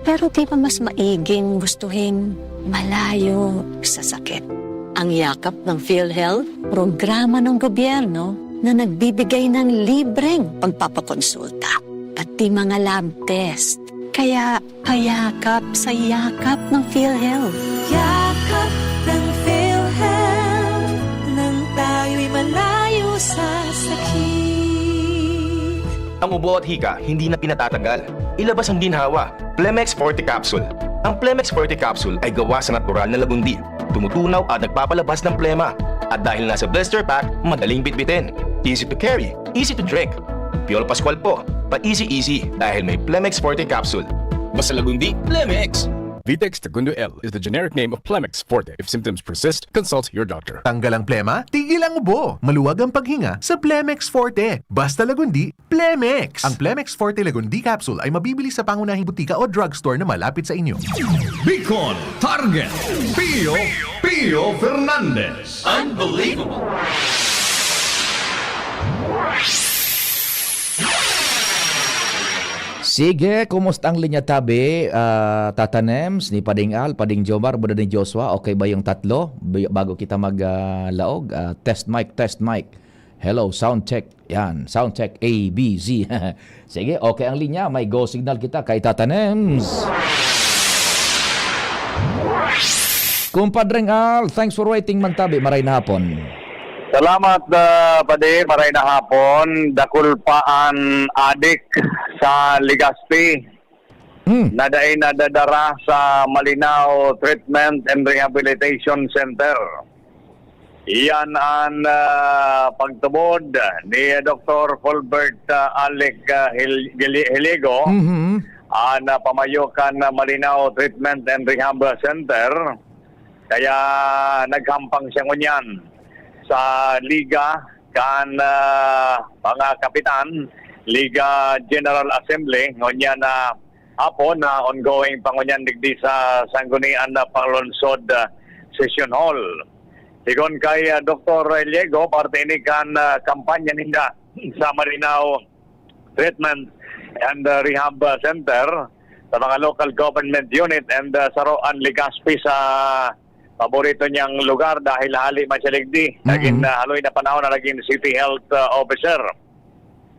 Pero di ba mas maiging gustuhin malayo sa sakit? Ang Yakap ng PhilHealth, programa ng gobyerno na nagbibigay ng libreng pagpapakonsulta, pati mga lab test. Kaya payakap sa Yakap ng PhilHealth. Yakap ng PhilHealth, nang tayo'y malayo sa sakit. Ang ubo at hika, hindi na pinatatagal. Ilabas ang ginhawa. Plemex Forte Capsule. Ang Plemex Forte Capsule ay gawa sa natural na lagundi. Tumutunaw at nagpapalabas ng plema. At dahil nasa blister pack, madaling bitbitin. Easy to carry, easy to drink. Piolo Pascual po, pa-easy-easy dahil may Plemex Forte Capsule. Basta lagundi, Plemex! Vitex Tagundo L is the generic name of Plemex Forte. If symptoms persist, consult your doctor. Tanggal ang plema, tigil ang ubo. Maluwag ang paghinga sa Plemex Forte. Basta lagundi, Plemex! Ang Plemex Forte Lagundi Capsule ay mabibili sa pangunahing butika o drugstore na malapit sa inyo. Bicol Target, Pio, Pio Fernandez. Unbelievable! Sige, kumusta ang linya tabi, ah, Tata Nems, ni Pading Al, Pading Jomar, Buda ni Joshua? Okay ba yung tatlo? Bi-, bago kita mag, ah, laog, ah, test mic, test mic. Hello, sound check. Yan, sound check, A, B, C. Sige, okay ang linya. May go signal kita kay Tata Nems. Kumpadreng Al, thanks for waiting, man tabi. Maray na hapon. Salamat, ah, Padi. Maray na hapon. Dakul pa an adik sa Legazpi Hmm. na dai nadadara sa Malinao Treatment and Rehabilitation Center. Iyan an, ah, pagtubod ni Doktor Colbert, ah, Alec, ah, Hil-, Gili-, Hiligo, Mhm. an, ah, pamayo kan, ah, Malinao Treatment and Rehab Center. Kaya naghampang siya ngunyan sa Liga kan, ah, mga kapitan, Liga General Assembly, ngunyan na hapon na ongoing pa ngunyan digdi sa Sanggunian na Panglungsod, ah, Session Hall. Sigon kay, ah, Doktor Hiligo, parte ini kan, ah, kampanya ninda sa Malinao Treatment and, ah, Rehab, ah, Center sa mga local government unit and, ah, Saroan, Legazpi sa paborito niyang lugar dahil hali man siya digdi. Mm-mm. Naging, ah, haloy na panahon na naging city health, ah, officer.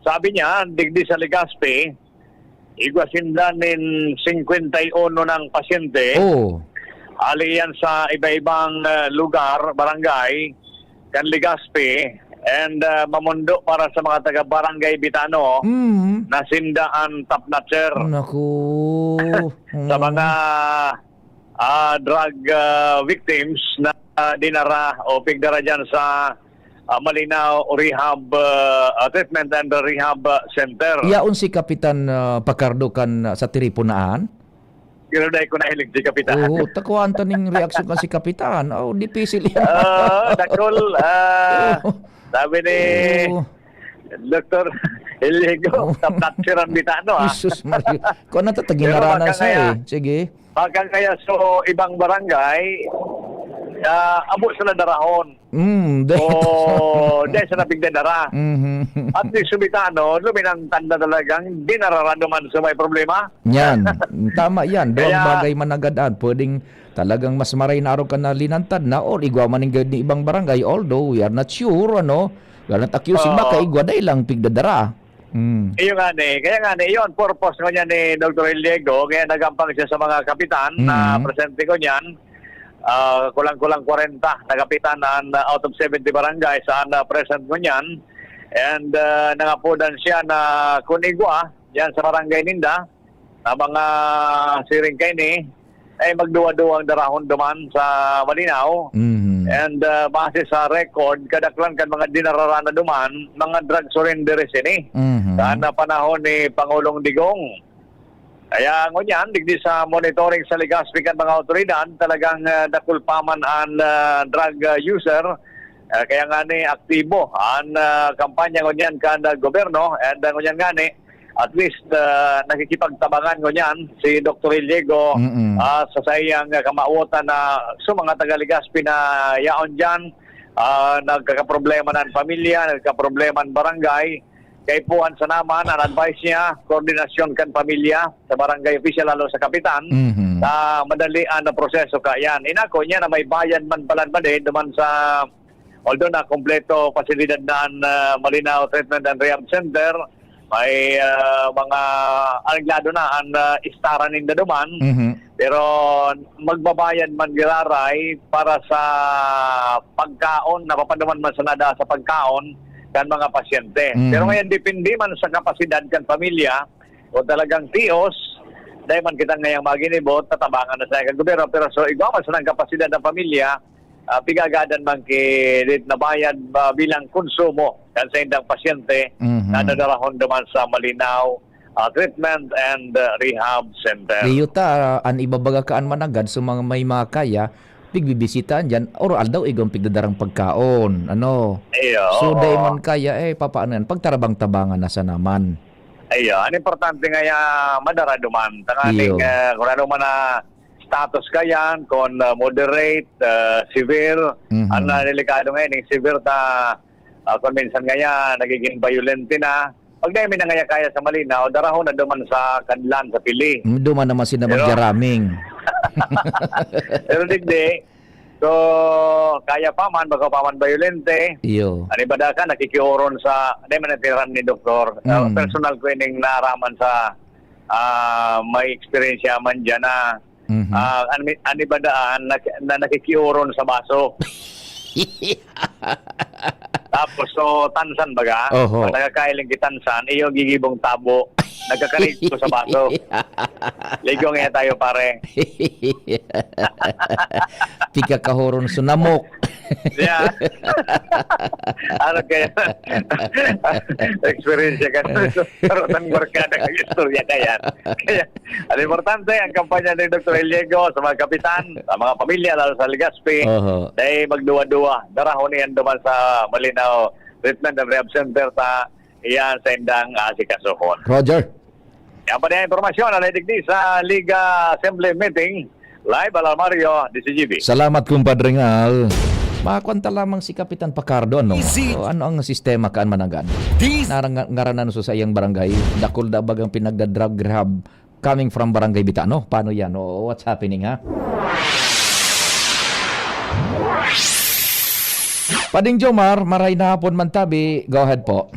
Sabi niya, digdi sa Legazpi, igwa sinda nin singkwenta y uno ng pasyente. Oh. Hali yan sa iba-ibang, ah, lugar, barangay, kan Legazpi, and, ah, mamundo para sa mga taga Barangay Bitano Mm. na sinda an top notcher Naku. sa Mm. mga, ah, drug, ah, victims na, ah, dinara o pigdara dyan sa, ah, Malinao Rehab, ah, ah, Treatment and Rehab, ah, Center. Yaon si Kapitan, ah, Pacardo kan, ah, sa Tiriponaan? Pero dai ko nahiling si Kapitan. Oo, takuan ta ning reaksyon kan si Kapitan. Oh, dipisil yan. Ah, dakol, ah, Oo. sabi ni Oo. Doktor Eligo, Oo. sa fracture ang bitano, ah. Jesus Maria. Kung ano to, Pero taginaranan baka sa kaya, eh. Sige. baka kaya so ibang barangay, ah, abo sila darahon. Mm, dahil O, dahil sa napigdadara. Mhm. At least, subitano, luminantad na talagang dinararanuman sa may problema. Yan. Tama yan. Duwang Kaya bagay man nagadan. Pwedeng talagang mas maray na araw ka na linantad na or igwa man ning ni ibang barangay. Although, we are not sure, ano? We are not accusing. Baka Oo. igwa dahil lang pigdadara. Mm. Iyo nga ni. Kaya nga ni, yun, purpose ko niya ni Doktor Eliego. Kaya nagampang siya sa mga kapitan na Mm. presente ko niyan. Ah, kulang-kulang kwarenta na kapitan an, ah, out of seventy barangay saan na present ngunyan. And, ah, nangapodan siya na kun igwa diyan sa barangay ninda, na mga siring kaini, ay magduwa-duwang darahon duman sa Malinao. Mhm. And, ah, base sa record, kadaklan kan mga dinarara na duman, mga drug surrenderies ini. Mhm. Saan na panahon ni Pangulong Digong. Kaya ngunyan, digdi sa monitoring sa Legazpi kan mga awtoridad, talagang, ah, dakul pa man an, ah, drug, ah, user. Ah, kaya nga ni aktibo an, ah, kampanya ngunyan kan, ah, gobyerno. And, ah, ngunyan nga ni, at least, ah, nakikipagtabangan ngunyan si Doktor Iliego, Mm-mm. ah, sa saiyang, ah, kamawotan na sa mga taga Legazpi na yaon diyan, ah, nagkakaproblema na an pamilya, nagkakaproblema an barangay. Kaipuhan sana man, an advice niya, koordinasyon kan pamilya sa barangay official, lalo sa kapitan, Mhm. sa madali an proseso kayan. Inako niya na may bayad man pala, mali, duman sa, although na kompleto pasilidad na an, ah, Malinao Treatment and Rehab Center, may, ah, mga areglado na an, ah, istara ninda duman. Mhm. Pero magbabayad man giraray para sa pagkaon, napapaduman man sana daa sa pagkaon kan mga pasyente. Mhm. Pero ngayon, depende man sa kapasidad kan pamilya, kung talagang tios, dai man kita ngayang maginibo, tatabangan na sa kan gobyerno. Pero so, igwa man sana an kapasidad ng pamilya, ah, pigagadan man ki dit na bayad, ah, bilang konsumo kan saindang pasyente Mhm. na nadarahon duman sa Malinao, ah, Treatment and, ah, Rehab Center. Iyo ta, an ibabaga kaan managad sa mga may makaya, pigbibisitahan diyan, or aldaw igwang pigdadarang pagkaon, ano? Iyo, So, dai oo. man kaya, eh, papaano yan? Pagtarabang-tabangan na sana man. Iyo, an importante nga ya, madara duman. Tanganing, Iyo. ah, kung ano man na status ka yan, kung, ah, moderate, ah, severe, Mhm. an, ah, delikado ngayon, yung severe ta, ah, kung minsan nga yan, nagiging violente na. Pag dai mi na nga ya kaya sa Malinao, darahon na duman sa Kanlan, sa Pili. Mm, duman naman sila Pero magjaraming. Pero digdi, so, kaya pa man, baka pa man violente. Iyo. An iba da ka, nakikiuron sa, dai man natiran ni doktor. Ah, Mhm. personal ko ining naaraman sa, ah, may eksperyensya man dyan na, Mhm. ah, an, an iba daan, nak-, na nakikiuron sa baso. Tapos, so, tansan baga, Oho. pag nakakailing ki tansan, iyo gigibong tabo, nagkakarit ko sa baso. Ligo nga tayo, pare. Pikakahoron sunamok. Yeah. Ano kaya? Experience ka. Pero tan barkada kag istorya kaya. Kaya, ang importante, ang kampanya ni Doktor Eliego sa mga kapitan, sa mga pamilya, lalo sa Legazpi, Oho. dai magduwa-duwa. Darahon niyan duman sa Malinao Treatment and Rehab Center ta iyan sa indang asikasuhon. Roger. Yan pa niya impormasyon na naidigdi sa Liga Assembly Meeting. Live, Alarmario, D C G B. Salamat, Kumpadre Ngal. Makwanta lamang si Kapitan Pacardo, ano? Easy. O, ano ang sistema kaan managad? Dis- Narang-, ngaranan sa saiyang barangay, dakul da bagang pinagda-drug rehab coming from Barangay Bitano. Paano yan? O, what's happening, ha? Pading Jomar, maray na hapon man tabi. Go ahead po.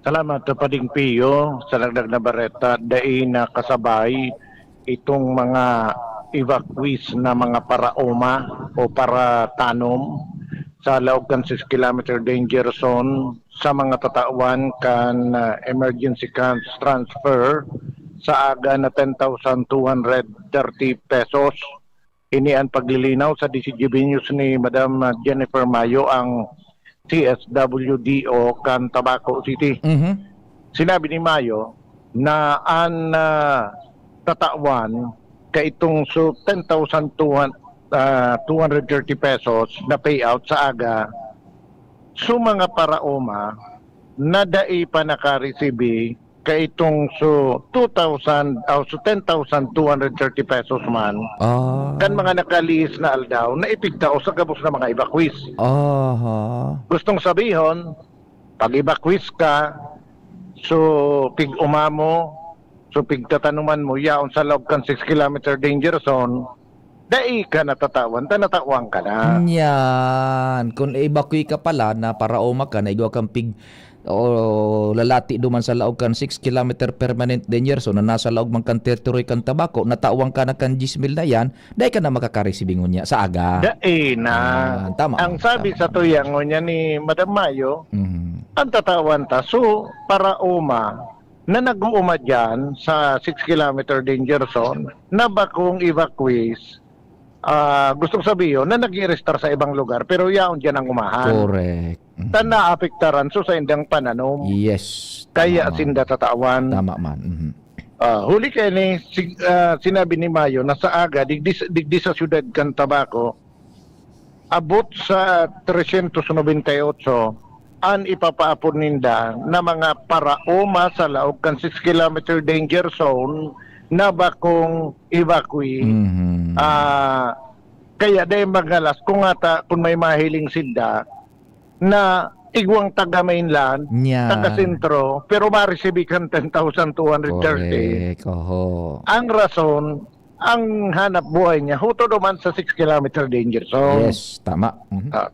Salamat, Pading Pio. Sa dagdag na bareta, dai na kasabay itong mga evacuees na mga paraoma o paratanom sa laog kan six kilometer danger zone sa mga tatawan kan, ah, emergency funds transfer sa aga na ten thousand two hundred thirty pesos. Ini an paglilinaw sa D C G B News ni Madam, ah, Jennifer Mayo, ang C S W D O kan Tabaco City. Mhm. Sinabi ni Mayo na an, ah, tatawan itong so ten thousand two hundred, ah, two hundred thirty pesos na payout sa aga, so mga paraoma na dai pa nakaresibi kaitong so two thousand, o so ten thousand two hundred thirty pesos man, Ah. kan mga nakalihis na aldaw na ipigtao sa gabos na mga evacuees. Aha. Gustong sabihon, pag-evacuees ka, so pig-uma mo, so pigtatanuman mo, yaon sa laog kan six kilometer danger zone, dai ka natatawan, ta natawan ka na. Yan. Kung evacuee ka pala, na paraoma ka, na igwa kang pig-, o lalati duman sa laog kan six kilometer permanent danger zone na nasa laog man kan territory kan Tabaco, natawan ka na kan diyes mil na yan, dai ka na makakaresibi ngunyan sa aga. Dai na. Ah, tama, Ang sabi tama. sa tuya ngunyan ni Madam Mayo, Mhm. ang tatawan ta, so, paraoma na nag-uuma dyan sa six kilometer danger zone na bakong evacuees, ah, gustong sabihin na nag-i-restart sa ibang lugar, pero yaon dyan ang umahan. Correct. Mhm. Ta naapektaran so sa indang pananom. Yes, Kaya tama man. sinda tatawan. Tama man. Mhm. Ah, huli kaya ni, si-, ah, sinabi ni Mayo na sa aga, digdi, digdi sa siyudad kan Tabaco, abot sa trescientos noventa y ocho an ipapaapod ninda na mga paraoma sa laog kan six kilometer danger zone na bakong evacuee. Mhm. Ah, kaya dai magalas kung ata, kung may mahiling sinda na igwang taga mainland, Yan. taga sentro, pero maresibi kan ten thousand two hundred thirty. Correct. Oho. Ang rason, ang hanap buhay niya, huto duman sa six kilometer danger zone. Yes, tama. Mhm. Ah,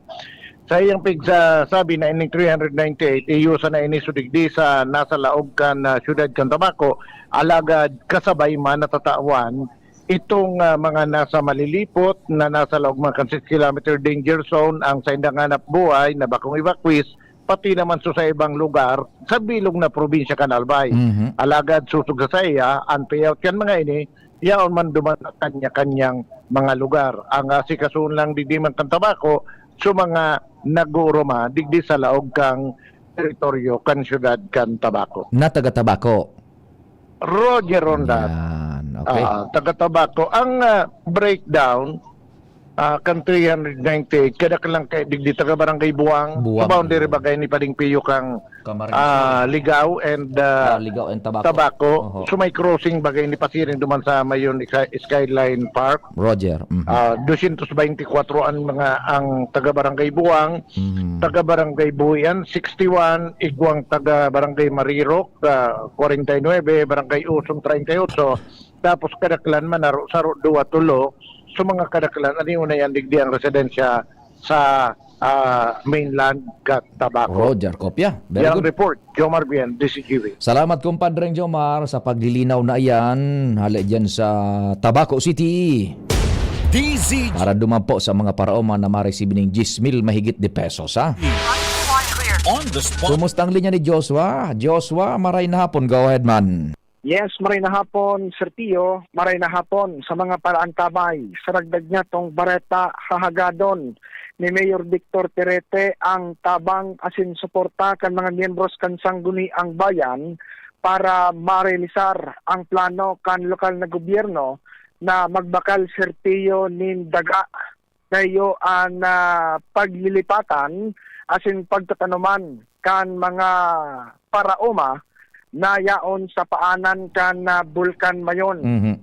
sa iyang pigsasabi na ining three hundred ninety-eight, iyo sana ini sudigdi sa nasa laog kan, ah, siyudad kan Tabaco, alagad kasabay man natatawan itong, ah, mga nasa Malilipot na nasa laog man kan six kilometer danger zone ang saindang hanap buhay na bakong evacuees, pati naman so sa ibang lugar sa bilog na probinsya kan Albay. Mhm. Alagad sosog sa saiya, an payout kan mga ini, yaon man duman sa kanya-kanyang mga lugar. Ang asikasuhon lang digdi man kan Tabaco, so mga nag-uuruma digdi sa laog kang teritoryo kan siyudad kan Tabaco. Na taga Tabaco. Roger Ronda. Yan, okay. Ah, taga Tabaco. Ang, ah, breakdown, ah, kan three hundred ninety-eight, kadaklan kay digdi taga Barangay Buang, Buang. Sa boundary bagay ni Pading Pio kang, Camarines Sur. ah, Ligao and, ah, Ah, Ligao and Tabaco. Tabaco. Oho. So may crossing bagay ni pasiring duman sa Mayon Sky-, Skyline Park. Roger. Mhm. Ah, dosyentos baynte kwatro ang mga, ang taga Barangay Buang, Mhm. taga Barangay Buhian, sixty-one, igwang taga Barangay Marirok, ah, kwarenta y nuebe, Barangay Uson, treinta y ocho, tapos kadaklan man, naro, saro, duwa, tulo. So, mga kadaklan, ano yun na yan, digdi ang residensya sa, ah, mainland kan Tabaco. Roger, kopya. Very Yang good. report, Jomar Bien, D Z G B. Salamat, Compadre Jomar, sa paglilinaw na iyan. Hali dyan sa Tabaco City. D Z G. Para duman po sa mga paraoma na ma-receive ning diyes mil mahigit de pesos, ha? On the spot. Kumusta ang linya ni Joshua? Joshua, maray na hapon. Go ahead, man. Yes, maray na hapon, Sir Tio. Maray na hapon sa mga paraantabay. Sa dagdag niya tong bareta, hahagadon ni Mayor Victor Terete ang tabang asin suporta kan mga miyembros kan Sangguniang Bayan para marealisar ang plano kan lokal na gobyerno na magbakal, Sir Tio, nin daga. Kaiyo an, ah, paglilipatan asin pagtatanoman kan mga paraoma na yaon sa paanan kan, ah, Bulkan Mayon. Mhm.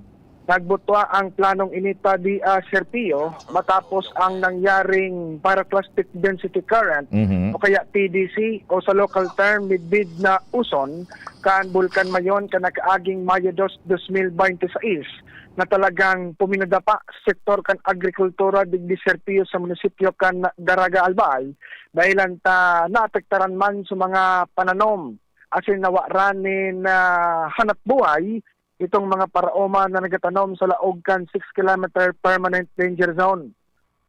Nagbutwa ang planong ini ta di, ah, Sir Pio, matapos ang nangyaring pyroclastic density current Mhm. o kaya P D C o sa local term, midbid na uson kan Bulkan Mayon kan nakaaging Mayo dos, dos mil bente sais, na talagang puminadapa sa sektor kan agrikultura digdi Sir Pio sa munisipyo kan Daraga, Albay, dahelan ta naapektaran man sa mga pananom asin nawaran nin, ah, hanapbuhay itong mga paraoma na nagatanom sa laog kan six kilometer permanent danger zone.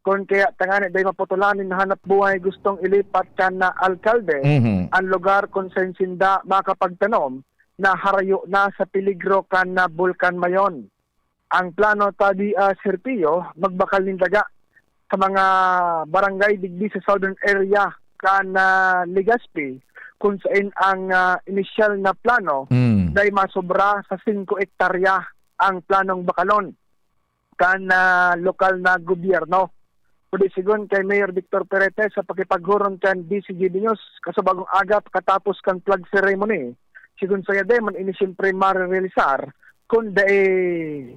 Kun kaya tangani dai maputolan nin hanapbuhay, gustong ilipat kan na alkalde Mhm. an lugar kun saen sinda makapagtanom na harayo na sa peligro kan na Bulkan Mayon. Ang plano ta di, ah, Sir Pio, magbakal nin daga sa mga barangay digdi sa southern area kan, ah, Legazpi, kun saen ang, ah, inisyal na plano Mm. dai masobra sa singko ektarya ang planong bakalon. kan, ah, lokal na gobyerno. Kundi sigon kay Mayor Victor Perete sa pakipaghuron kan D C G B News kasabagong aga pakatapos kan flag ceremony, sigon saya, dai man ini siyempre marerealisar kun dai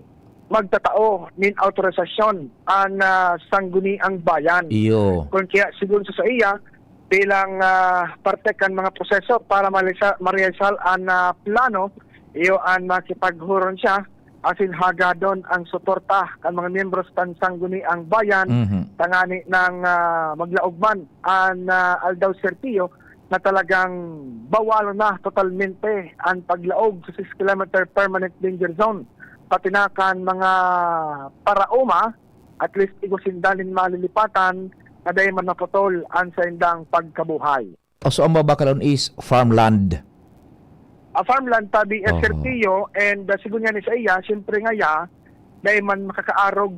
magtatao nin autorisasyon an, ah, Sangguniang Bayan. Iyo. Kun kaya, sigon sa saiya, bilang, ah, parte kan mga proseso para malisa-, marealisar an, ah, plano, iyo an makipaghuron siya asin hagadon ang suporta kan mga miyembros kan Sangguniang Bayan Mhm. tangani nang, ah, maglaog man an, ah, Aldaw Serpio na talagang bawal na totalmente an paglaog sa six kilometer permanent danger zone. Pati na kan mga paraoma, at least igwa sinda nin malilipatan na dai man maputol an saindang pagkabuhay. Oh, so ang mabakalon is farmland? A farmland, tabi, eh, Oho. Sergio, and, ah, sigon nga ni sa iya, siyempre nga ya, dai man makakaarog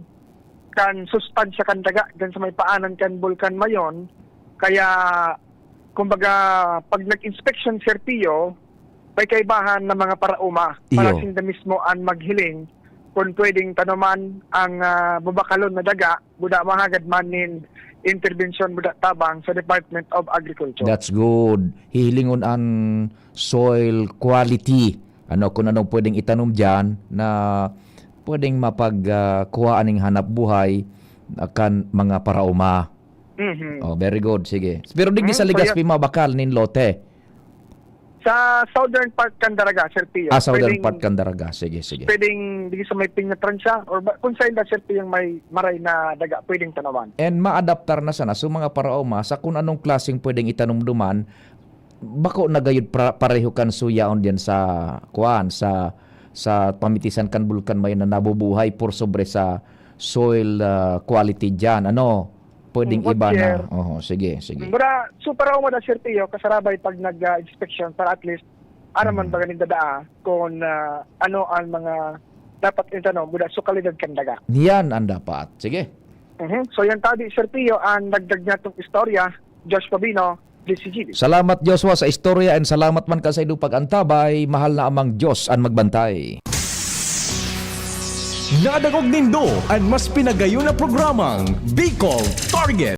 kan sustansya kan daga dyan sa may paanan kan Bulkan Mayon. Kaya, kumbaga, pag nag-inspeksyon, Sergio, may kaibahan na mga paraoma para Iyo. sinda mismo an maghiling kung pwedeng tanoman ang, ah, babakalon na daga, buda mahagad man nin interbensyon buda tabang sa Department of Agriculture. That's good. Hihilingon an soil quality. Ano, kung anong pwedeng itanom diyan na pwedeng mapag, ah, kuhaan ning hanap buhay kan mga paraoma. Mhm. Oh, very good. Sige. Pero digdi Mhm, sa so Legazpi yan. mabakal nin lote? Sa southern part kan Daraga, Sir Pio. Ah, southern Pwedeng part kan Daraga. Sige, sige. Pwedeng di sa may Peña Francia or ba, kung saan na, Sir Pio, yung may maray na daga, pwedeng tanawan. And maadaptar na sana sa mga paraoma sa kung anong klaseng pwedeng itanom duman, bako na gayud pra-, pareho kan suyaon diyan sa, kuan, sa, sa pamitisan kan Bulkan Mayon na nabubuhay por sobre sa soil, ah, quality diyan. Ano? Pwedeng Mm, iba na. Oho, sige, sige. Mura, so, paraoma na, Sir Pio, kasarabay pag nag, ah, inspection para at least, aram man Mm. baga nin dadaa kung, ah, ano ang mga dapat itano, mura sa kalidad kan daga. Yan ang dapat. Sige. Mhm. So, yan tabi, Sir Pio, ang dagdag niya itong istorya. Josh Pabino, D C G B. Salamat, Joshua, sa istorya, and salamat man kan saindong pag-antabay. Mahal na Amang Diyos an magbantay. Nadangog nindo an mas pinagayon na programang Bicol Target.